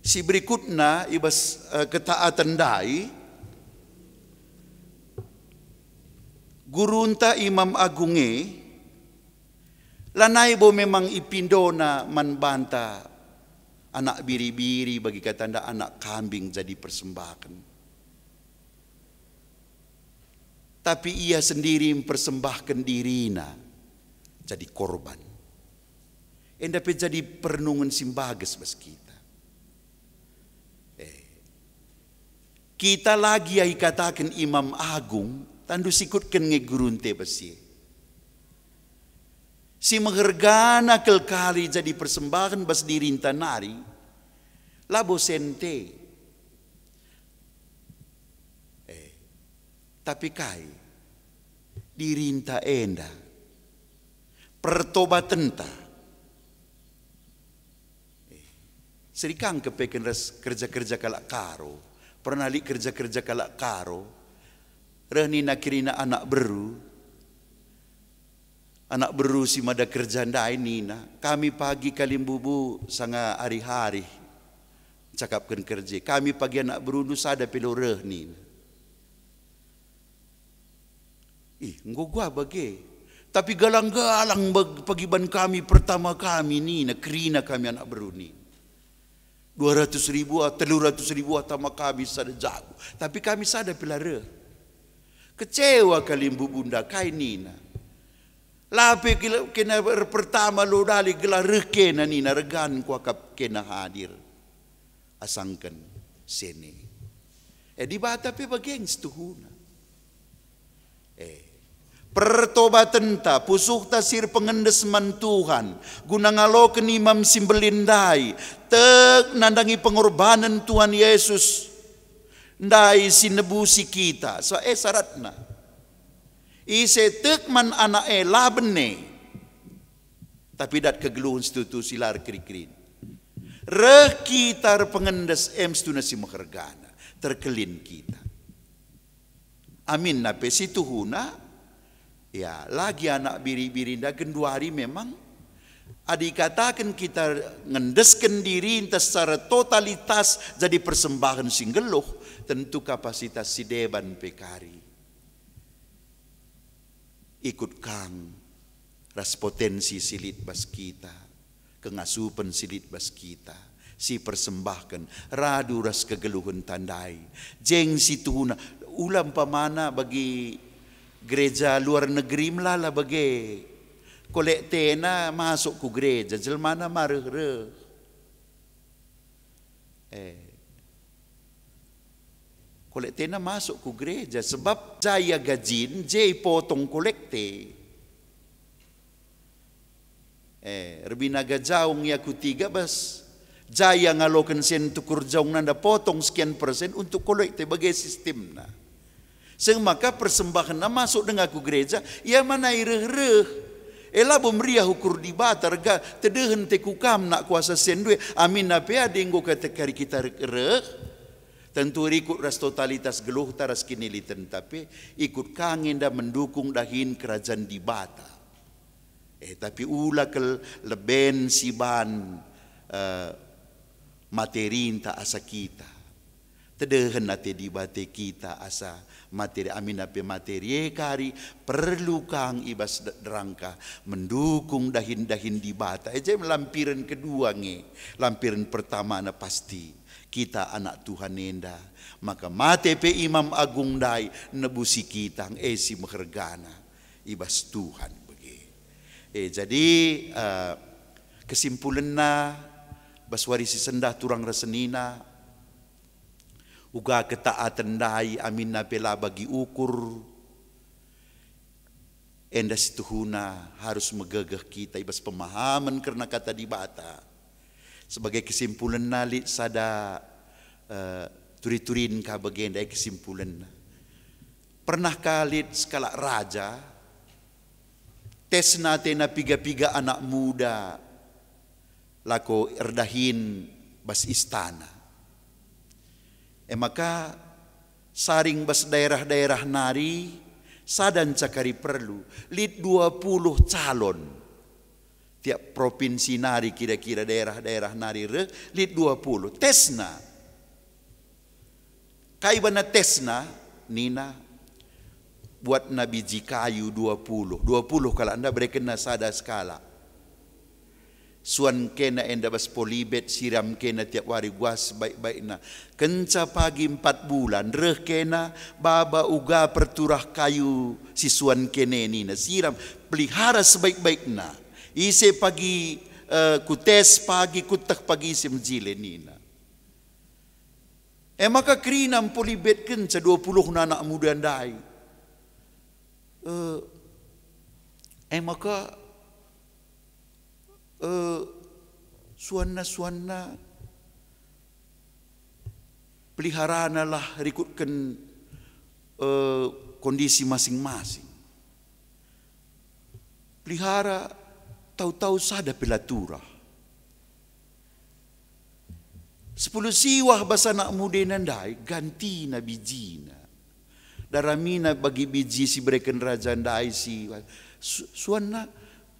si berikutna i bas, eh, ketaaten ndai, gurunta Imam Agung e, lanai bo memang ipindona man banta anak biri-biri, bagi katanda anak kambing jadi persembahen. Tapi ia sendiri mpersembahken dirina jadi korban. Enda pe jadi perenungen si mbages bas kita. Eh, kita lagi ia ikataken Imam Agung, tandu sikutken nge gurunta bas ia. Si mehergana kal kari jadi persembahen bas dirinta nari, labo sente. Eh, tapi kai? Dirinta enda, pertobatenta. Eh, serikang kepeken ras kerja-kerja kalak Karo. Pernah lit kerja-kerja kalak Karo, reh nina kerina anak beru, anak beru si mada kerja ndai nina, "Kami pagi kalimbubu sanga arih-arih cakapken kerja. Kami pagi anak berundu sada pe la reh," nina. "Ih, enggo gua bage. Tapi galang-galang bag-, pagiban kami pertama kami," nina, "kerina kami anak beru," nina. "Dua ratus ribu, ah, telu ratus ribu ah tama kami sada jabu. Tapi kami sada pe la reh." Kecewa kalimbubu enda, kai nina? "La pe kila-, kena er-, pertama la dali gelah reh kena," nina, "regan kuakap kena hadir asangken sene." Eh, Dibata pe bage nge situhuna. Eh, pertobatenta, pusuhta si erpengendes man Tuhan, guna ngaloken Imam si Mbelin ndai, tek nandangi pengorbanen Tuhan Yesus. ndai si nebusi kita, so e syaratna. Ise tek man Anak e la bene, tapi dat kegeluhen si tuhu si la erkeri-kerin. Reh kita erpengendes em situhuna si mehergana, terkelin kita. Aminna pe situhuna, ya, lagi anak biri-biri nda genduari memang. Adi kataken kita ngendesken dirinta secara totalitas jadi persembahen si nggeluh, tentu kapasitas si deban pe kari. Ikut kang ras potensi si lit bas kita, kengasupen si lit bas kita, si persembahken radu ras kegeluhen tandai. Jeng situhuna, ula umpamana bagi gereja luar negeri melala bage. Kolektena masuk ku gereja, jelmana mareh-reh. Eh. Kolektena masuk ku gereja, sebab jaya gajin, je ipotong kolekte. Eh, erbinaga jaung ia ku tiga bas, jaya ngaloken sen tukur jaung nanda potong sekian persen untuk kolekte bage sistemna. Seh maka persembahenna masuk denga ku gereja, ia mana ireh-reh. E labo meriah ukur Dibata, rega tedehen te ku kam nak kuasa si ndue, aminna pe adi enggo katekari kita reh, tentu rikut ras totalitas geluhta ras kinilitenta pe, ikut ka nge enda mendukung dahin kerajaan Dibata. Eh, tapi ula kal leben siban, eh, materinta asa kita. Tedehen ate Dibata kita asa materi, aminna pe materi e kari perlu kang i bas de-, derangka mendukung dahin-dahin Dibata. E je lampiren kedua nge, lampiren pertamana pasti kita anak Tuhan enda. Maka mate pe Imam Agung ndai nebusi kita e si mehergana i bas Tuhan bage. Eh, jadi, eh, kesimpulenna, bas wari si sendah turang ras senina, uga ketaaten ndai aminna pe la bagi ukur, enda situhuna harus megegeh kita i bas pemahamen kerna Kata Dibata. Sebagai kesimpulenna lit sada, eh, turi-turin ka bagenda, eh, kesimpulenna. Pernah ka lit sekalak raja, tesna atena piga-piga anak muda lako erdahin bas istana. E maka saring bas daerah-daerah nari, sada ncakari perlu, lit dua puluh calon. Tiap propinsi nari kira-kira daerah-daerah nari reh, lit dua puluh. Tesna. Kai bana tesna? Nina, buatna biji kayu dua puluh. Dua puluh kalak enda berekenna sada sekalak. Suan kena enda bas polibet, siram kena tiap wari guas baik-baikna. Kenca pagi empat bulan, reh kena baba uga perturah kayu si suan kene nina, siram, pelihara sebaik-baikna. Ise pagi, eh, kutes pagi, kuteh pagi ise mejile nina. E maka kerina mpulibetkenca dua puluh anak muda ndai. Eh, e maka, eh, suanna-suanna peliharanalah rikutken, eh, kondisi masing-masing. Pelihara tau-tau sada pe la turah. Sepuluh siwah bas anak mudena ndai, gantina bijina. Daramina bagi biji si bereken raja ndai si su-, suanna,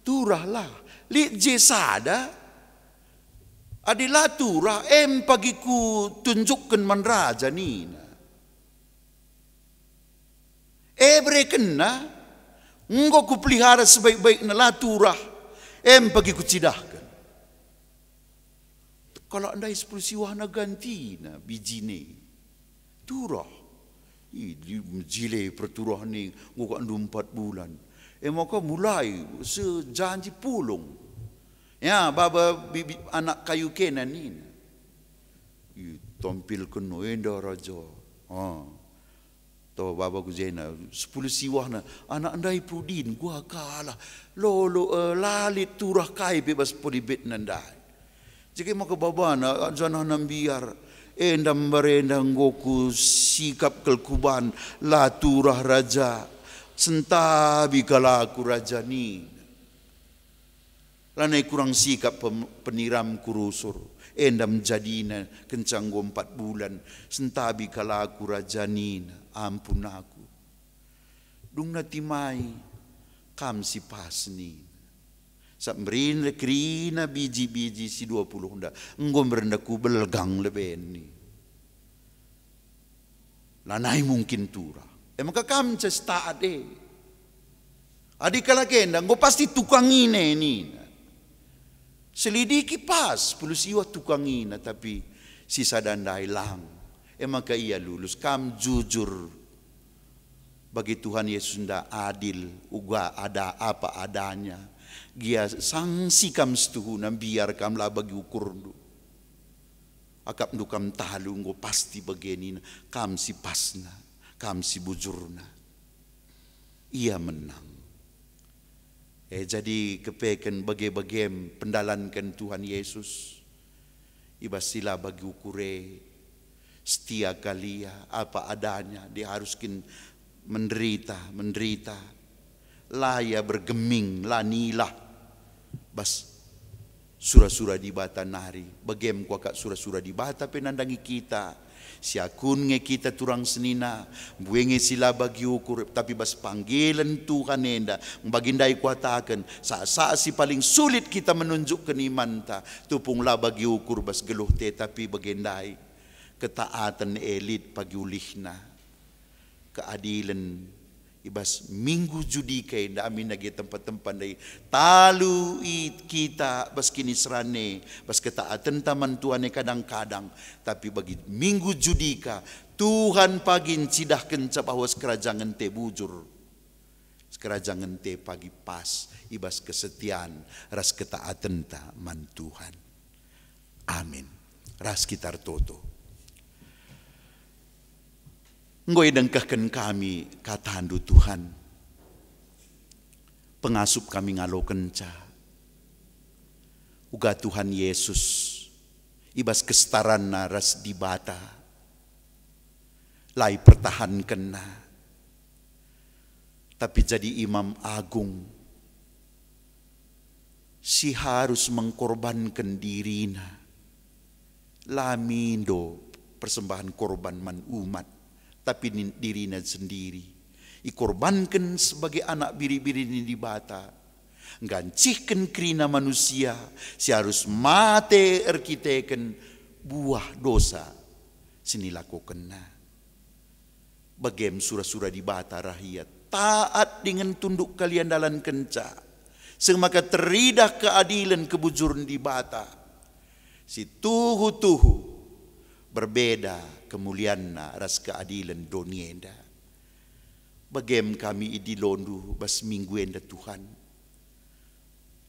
turahlah, lit je sada. Adi la turah, em pagi kutunjukken man raja nina. E berekenna, enggo kupelihara sebaik-baikna, la turah, em pagi kucidahken. Kalak ndai sepuluh siwahna gantina bijine. Turah. Ih, di-, mejile perturahna enggo kak ndu empat bulan. E maka mulai sejanji pulung. Ya, baba bibi anak kayu kena nina. Ih, tampilken enda raja. Ha. To baba ku jena, sepuluh siwahna, anak ndai pudin, gua kalah. Lolo, eh, la lit turah kai pe bas polibetna ndai. Jege maka babana, janahna mbiar, Enda mbarenda enggo kusikap kal kuban, la turah raja, sentabi kal aku raja nina. Lanai kurang sikap pem-, peniramku rusur, enda menjadina kenca enggo empat bulan, sentabi kal aku raja nina, ampun aku. Dungna timai, kam si pas nina. Sap mberina kerina biji-biji si dua puluh enda, enggo mberenda kubelgang leben nina. Lanai mungkin turah. E maka kam cas taat e. Adi kalak enda enggo pasti tukangina e nina. Selidiki pas, pulus iwa tukangina, tapi si sada ndai lang. E maka ia lulus, kam jujur. Bagi Tuhan Yesus enda adil, uga ada apa adanya. Gia sangsi kam setuhuna, mbiar kam la bagi ukurndu. Akapndu kam talu enggo pasti bage nina, kam si pasna, kam si bujurna. Ia menang. E, jadi kepeken bage-bagem pendalanken Tuhan Yesus. I bas si la bagi ukur e, setia kal ia, apa adanya, diharusken menderita, menderita. La ia bergeming, la nilah bas sura-sura Dibata nari. Bagem kuakap sura-sura Dibata pe nandangi kita. Siakun nge kita turang senina, mbue nge si la bagi ukur, tapi bas panggilen Tuhan enda, bagi ndai kuataken, saat-saat si paling sulit kita menunjukken imanta, tupung la bagi ukur bas geluh te, tapi bage ndai. Ketaaten e lit pagi ulihna. Keadilen i bas Minggu Judika enda, amin dage tempa-tempa ndai. Talu i kita bas kiniseran e, bas ketaatenta man Tuhan e kadang-kadang, tapi bagi Minggu Judika, Tuhan pagi ncidahkenca bahwa sekerajangen te bujur. Sekerajangen te pagi pas i bas kesetian ras ketaatenta man Tuhan. Amin. Ras kita ertoto. Enggo idengkehken kami kataNdu, Tuhan. Pengasup kami ngalokenca. Uga Tuhan Yesus, i bas kesetaranNa ras Dibata, la ipertahankenNa, tapi jadi Imam Agung si harus mengkorbanken diriNa. La mindo persembahan korban man umat, tapi nin-, diriNa sendiri. Ikorbanken sebagai anak biri-biri ni Dibata, nggancihken kerina manusia si arus mate erkiteken buah dosa si nilakokenna. Bagem sura-sura Dibata rah ia, taat dingen tunduk kal ia ndalankenca, seh maka teridah keadilen kebujuren Dibata si tuhu-tuhu, berbeda kemulianna ras keadilen doni enda. Bagem kami idilondu bas minggu enda, Tuhan.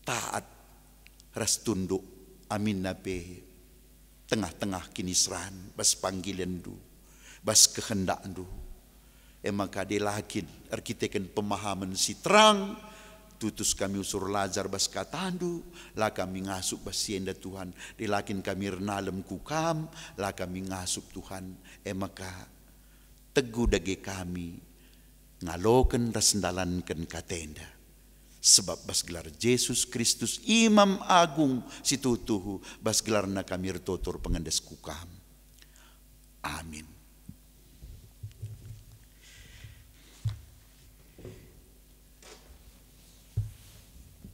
Taat ras tunduk, aminna pe tengah-tengah kiniseran bas panggilenndu, bas kehendakndu. E maka de la kin erkiteken pemahamen si terang, tutus kami usur lajar bas katandu, la kami ngasup bas si enda, Tuhan. De la kin kami ernalem ku Kam, la kami ngasup, Tuhan. E maka, teguh dage kami ngaloken ras ndalanken katenda. Sebab bas gelar Jesus Kristus, Imam Agung si tuhu-tuhu, bas gelarNa kami ertoto erpengendes ku Kam. Amin.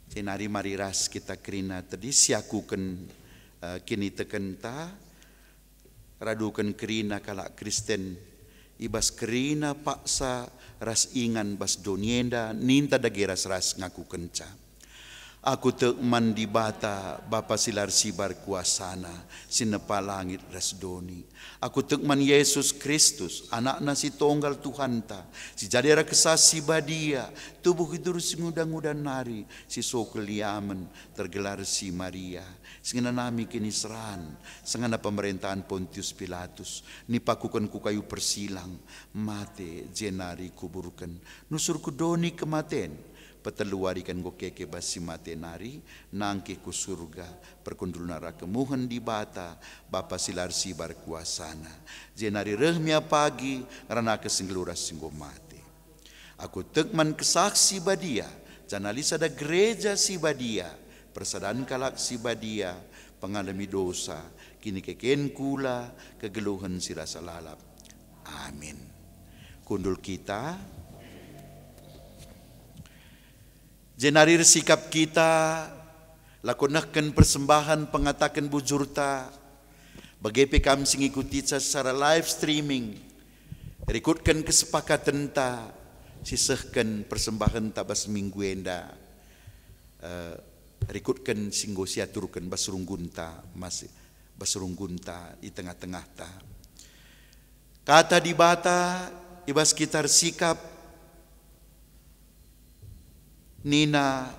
Jenari mari ras kita kerina tedis siakuken, eh, kinitekenta, raduken kerina kalak Kristen, i bas kerina paksa ras ingan bas doni enda, ninta dage ras-ras ngakukenca. Aku tek man Dibata, Bapa si la ersibar kuasaNa, si nepa langit ras doni. Aku tek man Yesus Kristus, AnakNa si Tonggal Tuhanta, si jadi arah Kesah Si Badia, tubuh i duri si nguda-nguda nari, si sokel i amen, tergelar si Maria, si ngenanami kiniseran, sangana pemerentahen Pontius Pilatus, nipakuken ku kayu persilang, mate, jenari kuburken, nusur ku doni kematen, Peteluariken enggo keke bas si mate nari, nangkih ku Surga, perkundulna arah kemuhen Dibata, Bapa si la ersibar kuasana. Jenari reh mia pagi ngeranaken si nggeluh ras si enggo mate. Aku tek man Kesah Si Badia, janah lit sada gereja si badia, persadan kalak si badia, pengalemi dosa, kinikeken kula, kegeluhen si rasa lalap. Amin. Kundul kita. Jenari ersikap kita, lako nehken persembahen pengataken bujurta, bage pe kam si ngikutica secara live streaming, rikutken kesepakatenta, sisehken persembahenta bas minggu enda, eh, rikutken si enggo siaturken bas runggunta, mas-, bas runggunta i tengah-tengahta. Kata Dibata i bas kita ersikap nina,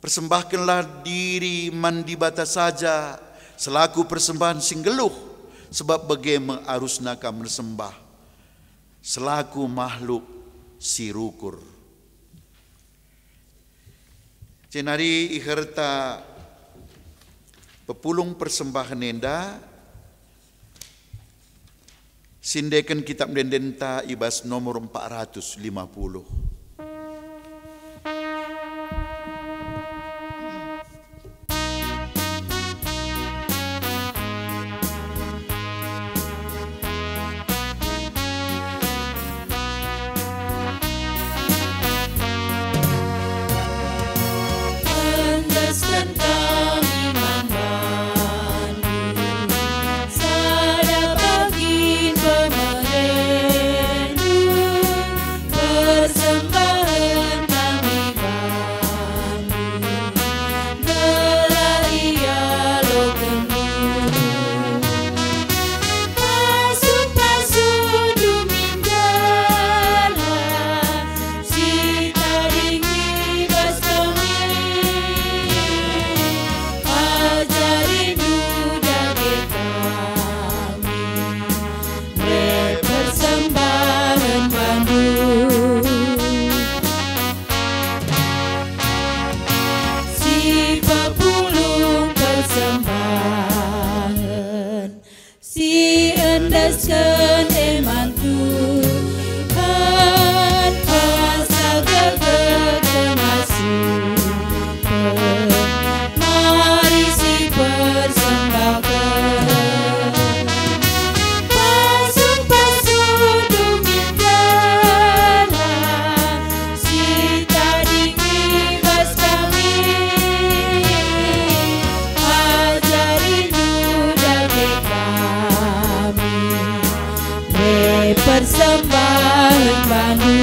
"Persembahkenlah diri man Dibata saja selaku persembahen si nggeluh, sebab bage me arusna kam ersembah selaku mahluk si rukur." Jenari iherta pepulung persembahen enda, sindeken kitap ende-endenta i bas nomor empat ratus lima puluh. Endesken kami man bandu, sada pagi pemerendu, persembahen kami bandu, gelah ialokenndu. Pasu-pasundu min gelah si tading i bas kami, ajarindu dage kami, mbe persembahen bandu. Si pepulung persembahen si endesken e man Tuhan, asa gegeken ngasup. Mari sipersembahken. Pasu-pasundu min gelah si tading i bas kami, ajarindu dage kami, mbe persembahen bandu.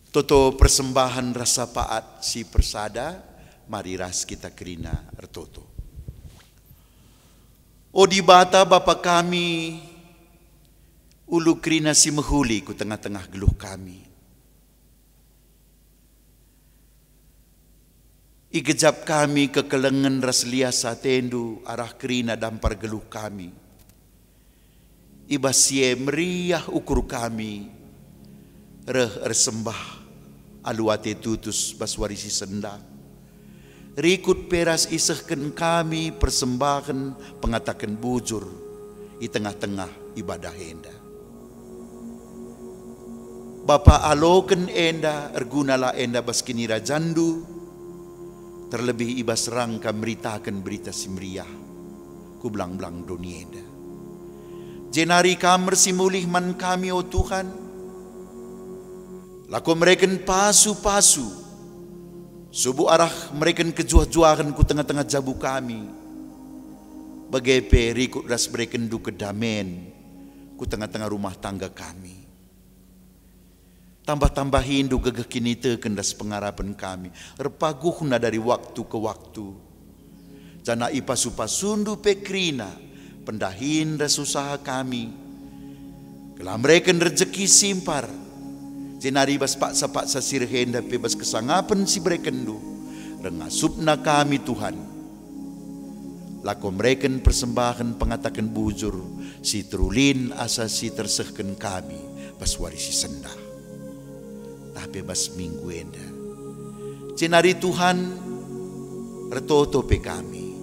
Toto persembahen rasa paat si persada, mari ras kita kerina ertoto. O Dibata, Bapa kami, ulu kerina si mehuli ku tengah-tengah geluh kami. Igejap kami kekelengen ras lias atendu arah kerina dampar geluh kami. I bas si e meriah ukur kami, reh ersembah alu ate tutus bas wari si sendah. Rikut pe ras isehken kami persembahen pengataken bujur i tengah-tengah ibadah enda. Bapa, aloken enda, ergunalah enda bas kinirajanNdu, terlebih i bas rangka meritaken Berita Si Meriah ku belang-belang doni enda. Jenari Kam ersimulih man kami, o Tuhan, lako mereken pasu-pasu, subuk arah mereken kejuah-juahen ku tengah-tengah jabu kami, bage pe rikut ras berekenNdu kedamen ku tengah-tengah rumah tangga kami. Tambah-tambahindu gegeh kiniteken ras pengarapen kami, erpaguhna dari waktu ke waktu. Janah ipasu-pasundu pe kerina pendahin ras usaha kami, gelah mereken rejeki simpar, jenari bas paksa-paksa si reh enda pe bas kesangapen si berekenndu, reh ngasupna kami, Tuhan. Aku mereken persembahen pengataken bujur si terulin asa si tersehken kami bas wari si sendah, tapi bas minggu enda. Jenari Tuhan, ertoto pe kami,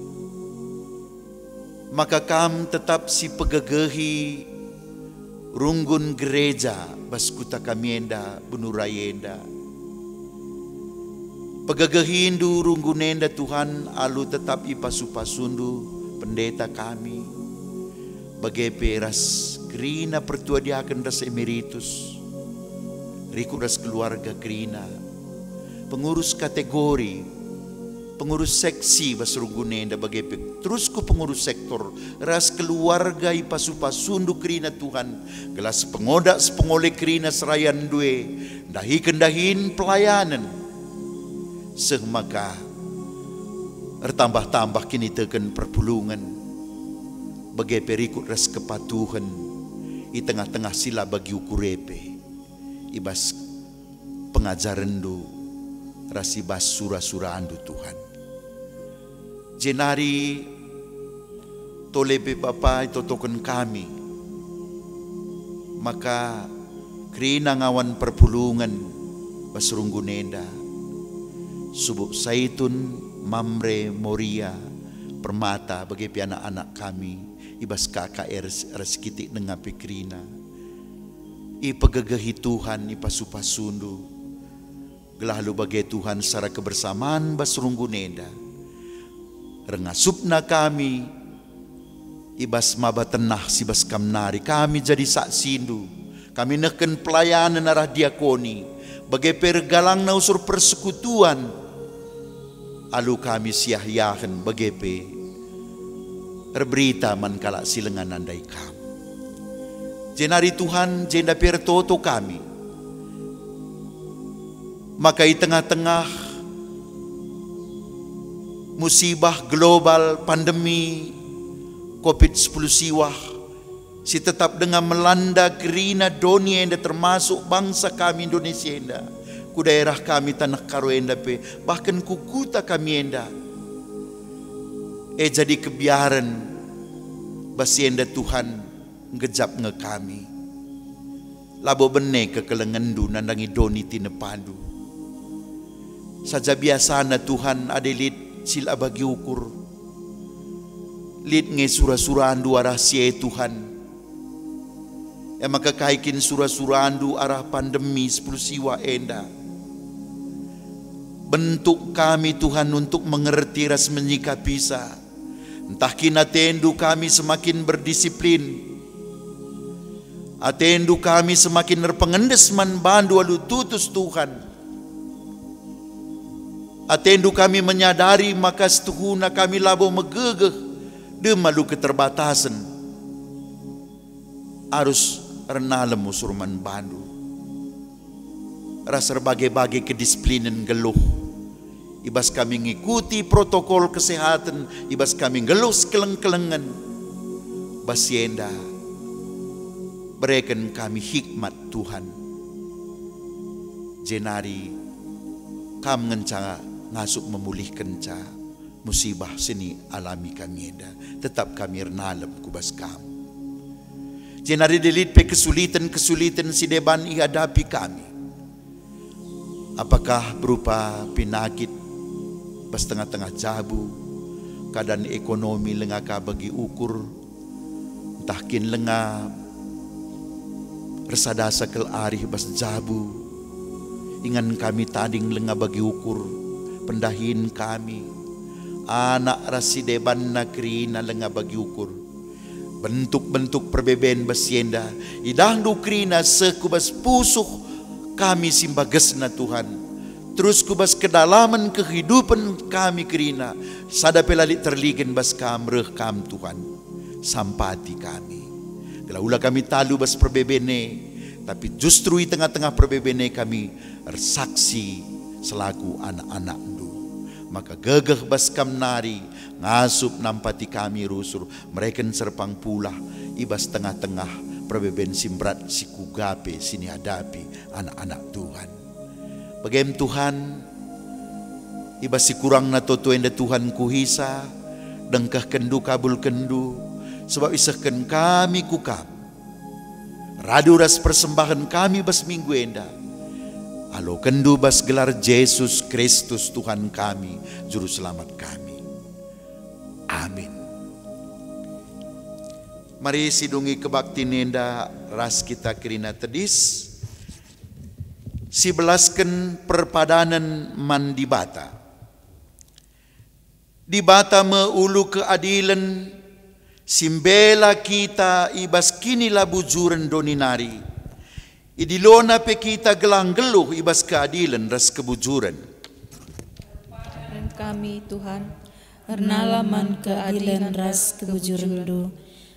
maka Kam tetap si pegegehi runggun gereja bas kuta kami enda, Benurai enda. Pegegehindu runggun enda, Tuhan, alu tetap ipasu-pasundu pendeta kami, bage pe ras kerina pertua diaken ras emeritus, rikut ras keluarga kerina, pengurus kategori, pengurus seksi bas runggun enda, bage pe terus ku pengurus sektor ras keluarga ipasu-pasundu kerina, Tuhan, gelah sepengoda sepengole kerina serayan ndue ndahiken dahin pelayanen, seh maka ertambah-tambah kiniteken perpulungen, bage pe rikut ras kepatuhen i tengah-tengah si la bagi ukur e pe, i bas pengajarenNdu ras i bas sura-suraNdu, Tuhan. Jenari tole pe Bapa itotoken kami, maka kerina ngawan perpulungen bas runggun enda, subuk Saitun, Mamre, Moria, Permata, bage pe anak-anak kami i bas K K R ras kitik denga pe kerina. Ipegegehi Tuhan, ipasu-pasuNdu, gelah alu bage Tuhan secara kebersamaan bas runggun enda. Erngasupna kami i bas maba tenah si bas Kam nari, kami jadi saksindu. Kami nehken pelayanen arah diakoni, bage pe ergalangna usur persekutuan, alu kami siah-iahen, bage pe erberita man kalak si langa nandai Kam. Jenari Tuhan, jenda pe ertoto kami, maka i tengah-tengah musibah global pandemi covid sepuluh siwah si tetap denga melanda kerina doni enda, termasuk bangsa kami Indonesia enda, ku daerah kami Taneh Karo enda pe, bahkan ku kuta kami enda, e jadi kebiaren bas si enda, Tuhan, nggejap nge kami. Labo bene kekelengenNdu nandangi doni tinepaNdu. Saja biasana, Tuhan, adi lit si la bagi ukur, lit nge sura-suraNdu arah si e, Tuhan. E maka kai kin sura-suraNdu arah pandemi sepuluh siwah enda? Bentuk kami, Tuhan, untuk mengerti ras menyikapisa. Ntah kin ateNdu kami semakin berdisiplin, ateNdu kami semakin erpengendes man baNdu alu tutus, Tuhan. AteNdu kami menyadari maka situhuna kami labo megegeh dem alu keterbatasen, arus ernalem usur man baNdu ras erbage-bage kedisiplinen nggeluh, i bas kami ngikuti protokol kesehatan, i bas kami nggeluh sikeleng-kelengen. Bas si enda, bereken kami hikmat, Tuhan, jenari Kam ngenca ngasup memulihkenca musibah si nialami kami enda. Tetap kami ernalem ku bas Kam. Jenari adi lit pe kesuliten-kesuliten si deban ihadapi kami, apakah berupa pinakit bas tengah-tengah jabu, keadaan ekonomi lenga ka bagi ukur, ntah kin lenga ersadasa kal arih bas jabu, ingan kami tading lenga bagi ukur, pendahin kami, anak ras si debanna kerina lenga bagi ukur. Bentuk-bentuk perbeben bas si enda, idahndu kerina seh ku bas pusuh kami si mbagesna, Tuhan. Terus ku bas kedalamen kehidupen kami kerina, sada pe la lit terligen bas Kam, reh Kam, Tuhan. Sampati kami. Gelah ula kami talu bas perbeben e, tapi justru i tengah-tengah perbeben e kami ersaksi selaku anak-anakNdu. Maka gegeh bas Kam nari ngasup nampati kami rusur mereken serpang pulah i bas tengah-tengah perbeben si mberat si kuga pe si nihadapi anak-anak Tuhan. Bagem Tuhan, i bas si kurangna toto enda Tuhan kuhisa, Dengkehkenndu kabulkenndu, sebab isehken kami ku Kam. Radu ras persembahen kami bas minggu enda, alokenndu bas gelar Jesus Kristus Tuhan kami, Juru Selamat kami. Amin. Mari sidungi kebaktin enda ras kita kerina tedis, sibelasken perpadanen man Dibata. Dibata me ulu keadilen si mbela kita i bas kinilabujuren doni nari. IdiloNa pe kita gelah nggeluh i bas keadilen ras kebujuren. Erpadan kami, Tuhan, ernalah man keadilen ras kebujurenNdu.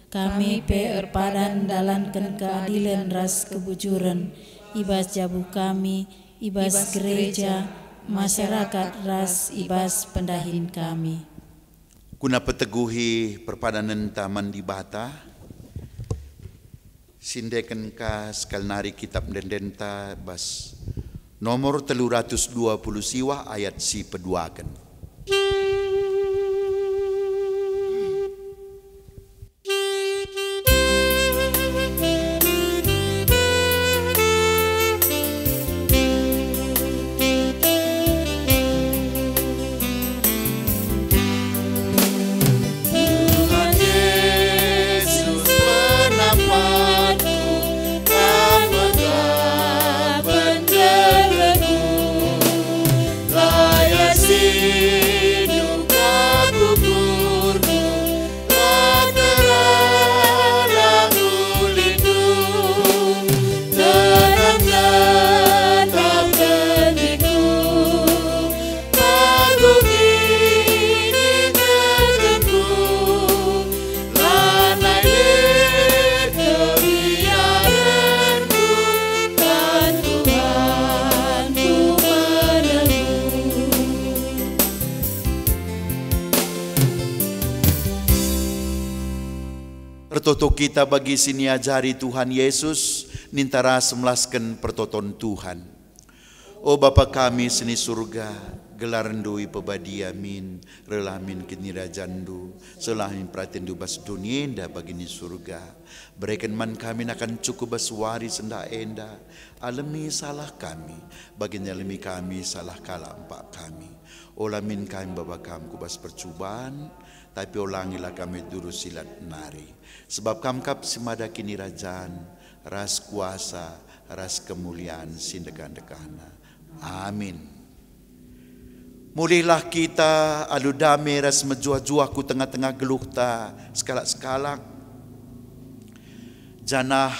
Kami pe erpadan ndalanken keadilen ras kebujuren i bas jabu kami, i bas gereja, masyarakat, ras i bas pendahin kami. Guna peteguhi perpadanenta man Dibata, sindeken ka sekali nari kitab ende-endenta bas nomor telu ratus dua puluh siwah ayat si peduaken. Tuhan Yesus, penampatku, Kam me pendelenku, layas rindu Kam ukurku, la terarang ulindu, tenang tetap diriku, paguh kinitekenku, lanai lit kebiarenku, kan Tuhan kumenemu. Ertoto kita bagi si niajari Tuhan Yesus, ninta ras melasken pertoton Tuhan. O Bapa kami si ni Surga, gelarNdu ipebadia min, rehlah min kinirajanNdu, sehlah min peratenNdu bas doni enda bagi ni Surga. Bereken man kami nakan cukup bas wari sendah enda, alemi salah kami, bagi ngalemi kami salah kalak empak kami. Ola min kami baba Kam ku bas percuban, tapi olangilah kami durus silat nari. Sebab Kam kap si mada kinirajan, ras kuasa, ras kemulian si ndekah-ndekahna. Amin. Mulihlah kita alu dame ras mejuah-juah ku tengah-tengah geluhta sekalak-sekalak, janah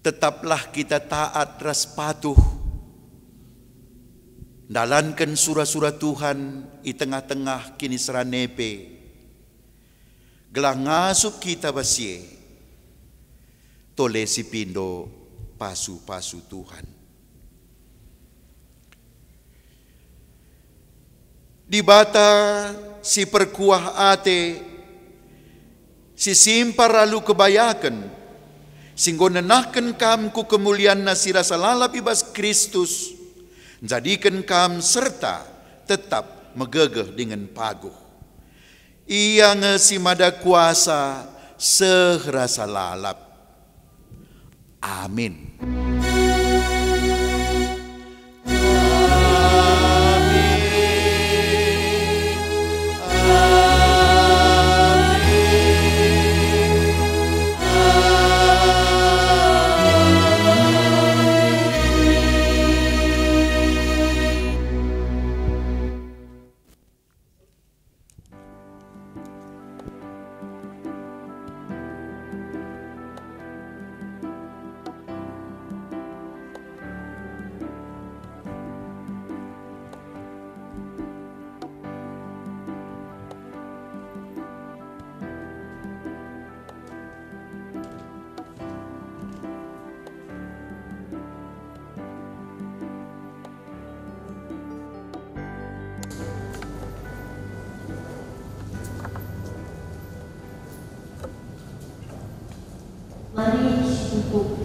tetaplah kita taat ras patuh, ndalanken sura-sura Tuhan i tengah-tengah kiniseran e pe, gelah ngasup kita bas si e, tole sipindo pasu-pasu Tuhan. Dibata si perkuah ate, si simpar alu kebayaken, si enggo nenahken kam ku kemulianNa si rasa lalap i bas Kristus, njadiken kam serta tetap megegeh dingen paguh. Ia nge si mada kuasa seh rasa lalap. Amin. Mari sikukup.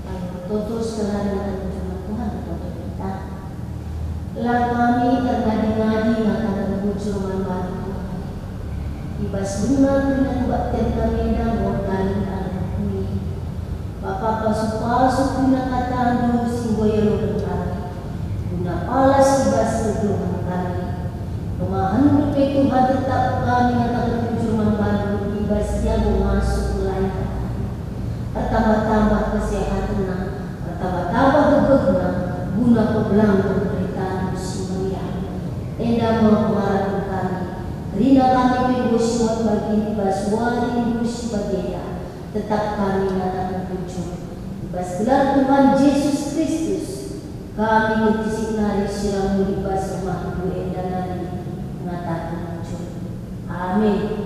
Ayo, tutus kelari akan jumpa Tuhan, tutus kita. Lam kami terngadi-ngadi maka terbujur Senang kerina kebaktin kami enda mewakili anak kami. Bapa, pasu-pasu kerina katandu si enggo ialoken kami. Guna palas i bas perdoman kami. Kemahenndu pe Tuhan tetap kami ngataken bujur man bandu i bas ia enggo ngasup ngelain kami. Ertambah-tambah kesehatenna, ertambah-tambah gegehna, guna pebelangken beritandu si meriah. Enda me pengarapen kami, kerina kami pe enggo siwat bagi i bas wari minggu si bagenda, tetap kami ngataken bujur. I bas gelar Tuhan Jesus Kristus, kami kentisik nari si rame i bas rumahndu enda nari ngataken bujur. Amin.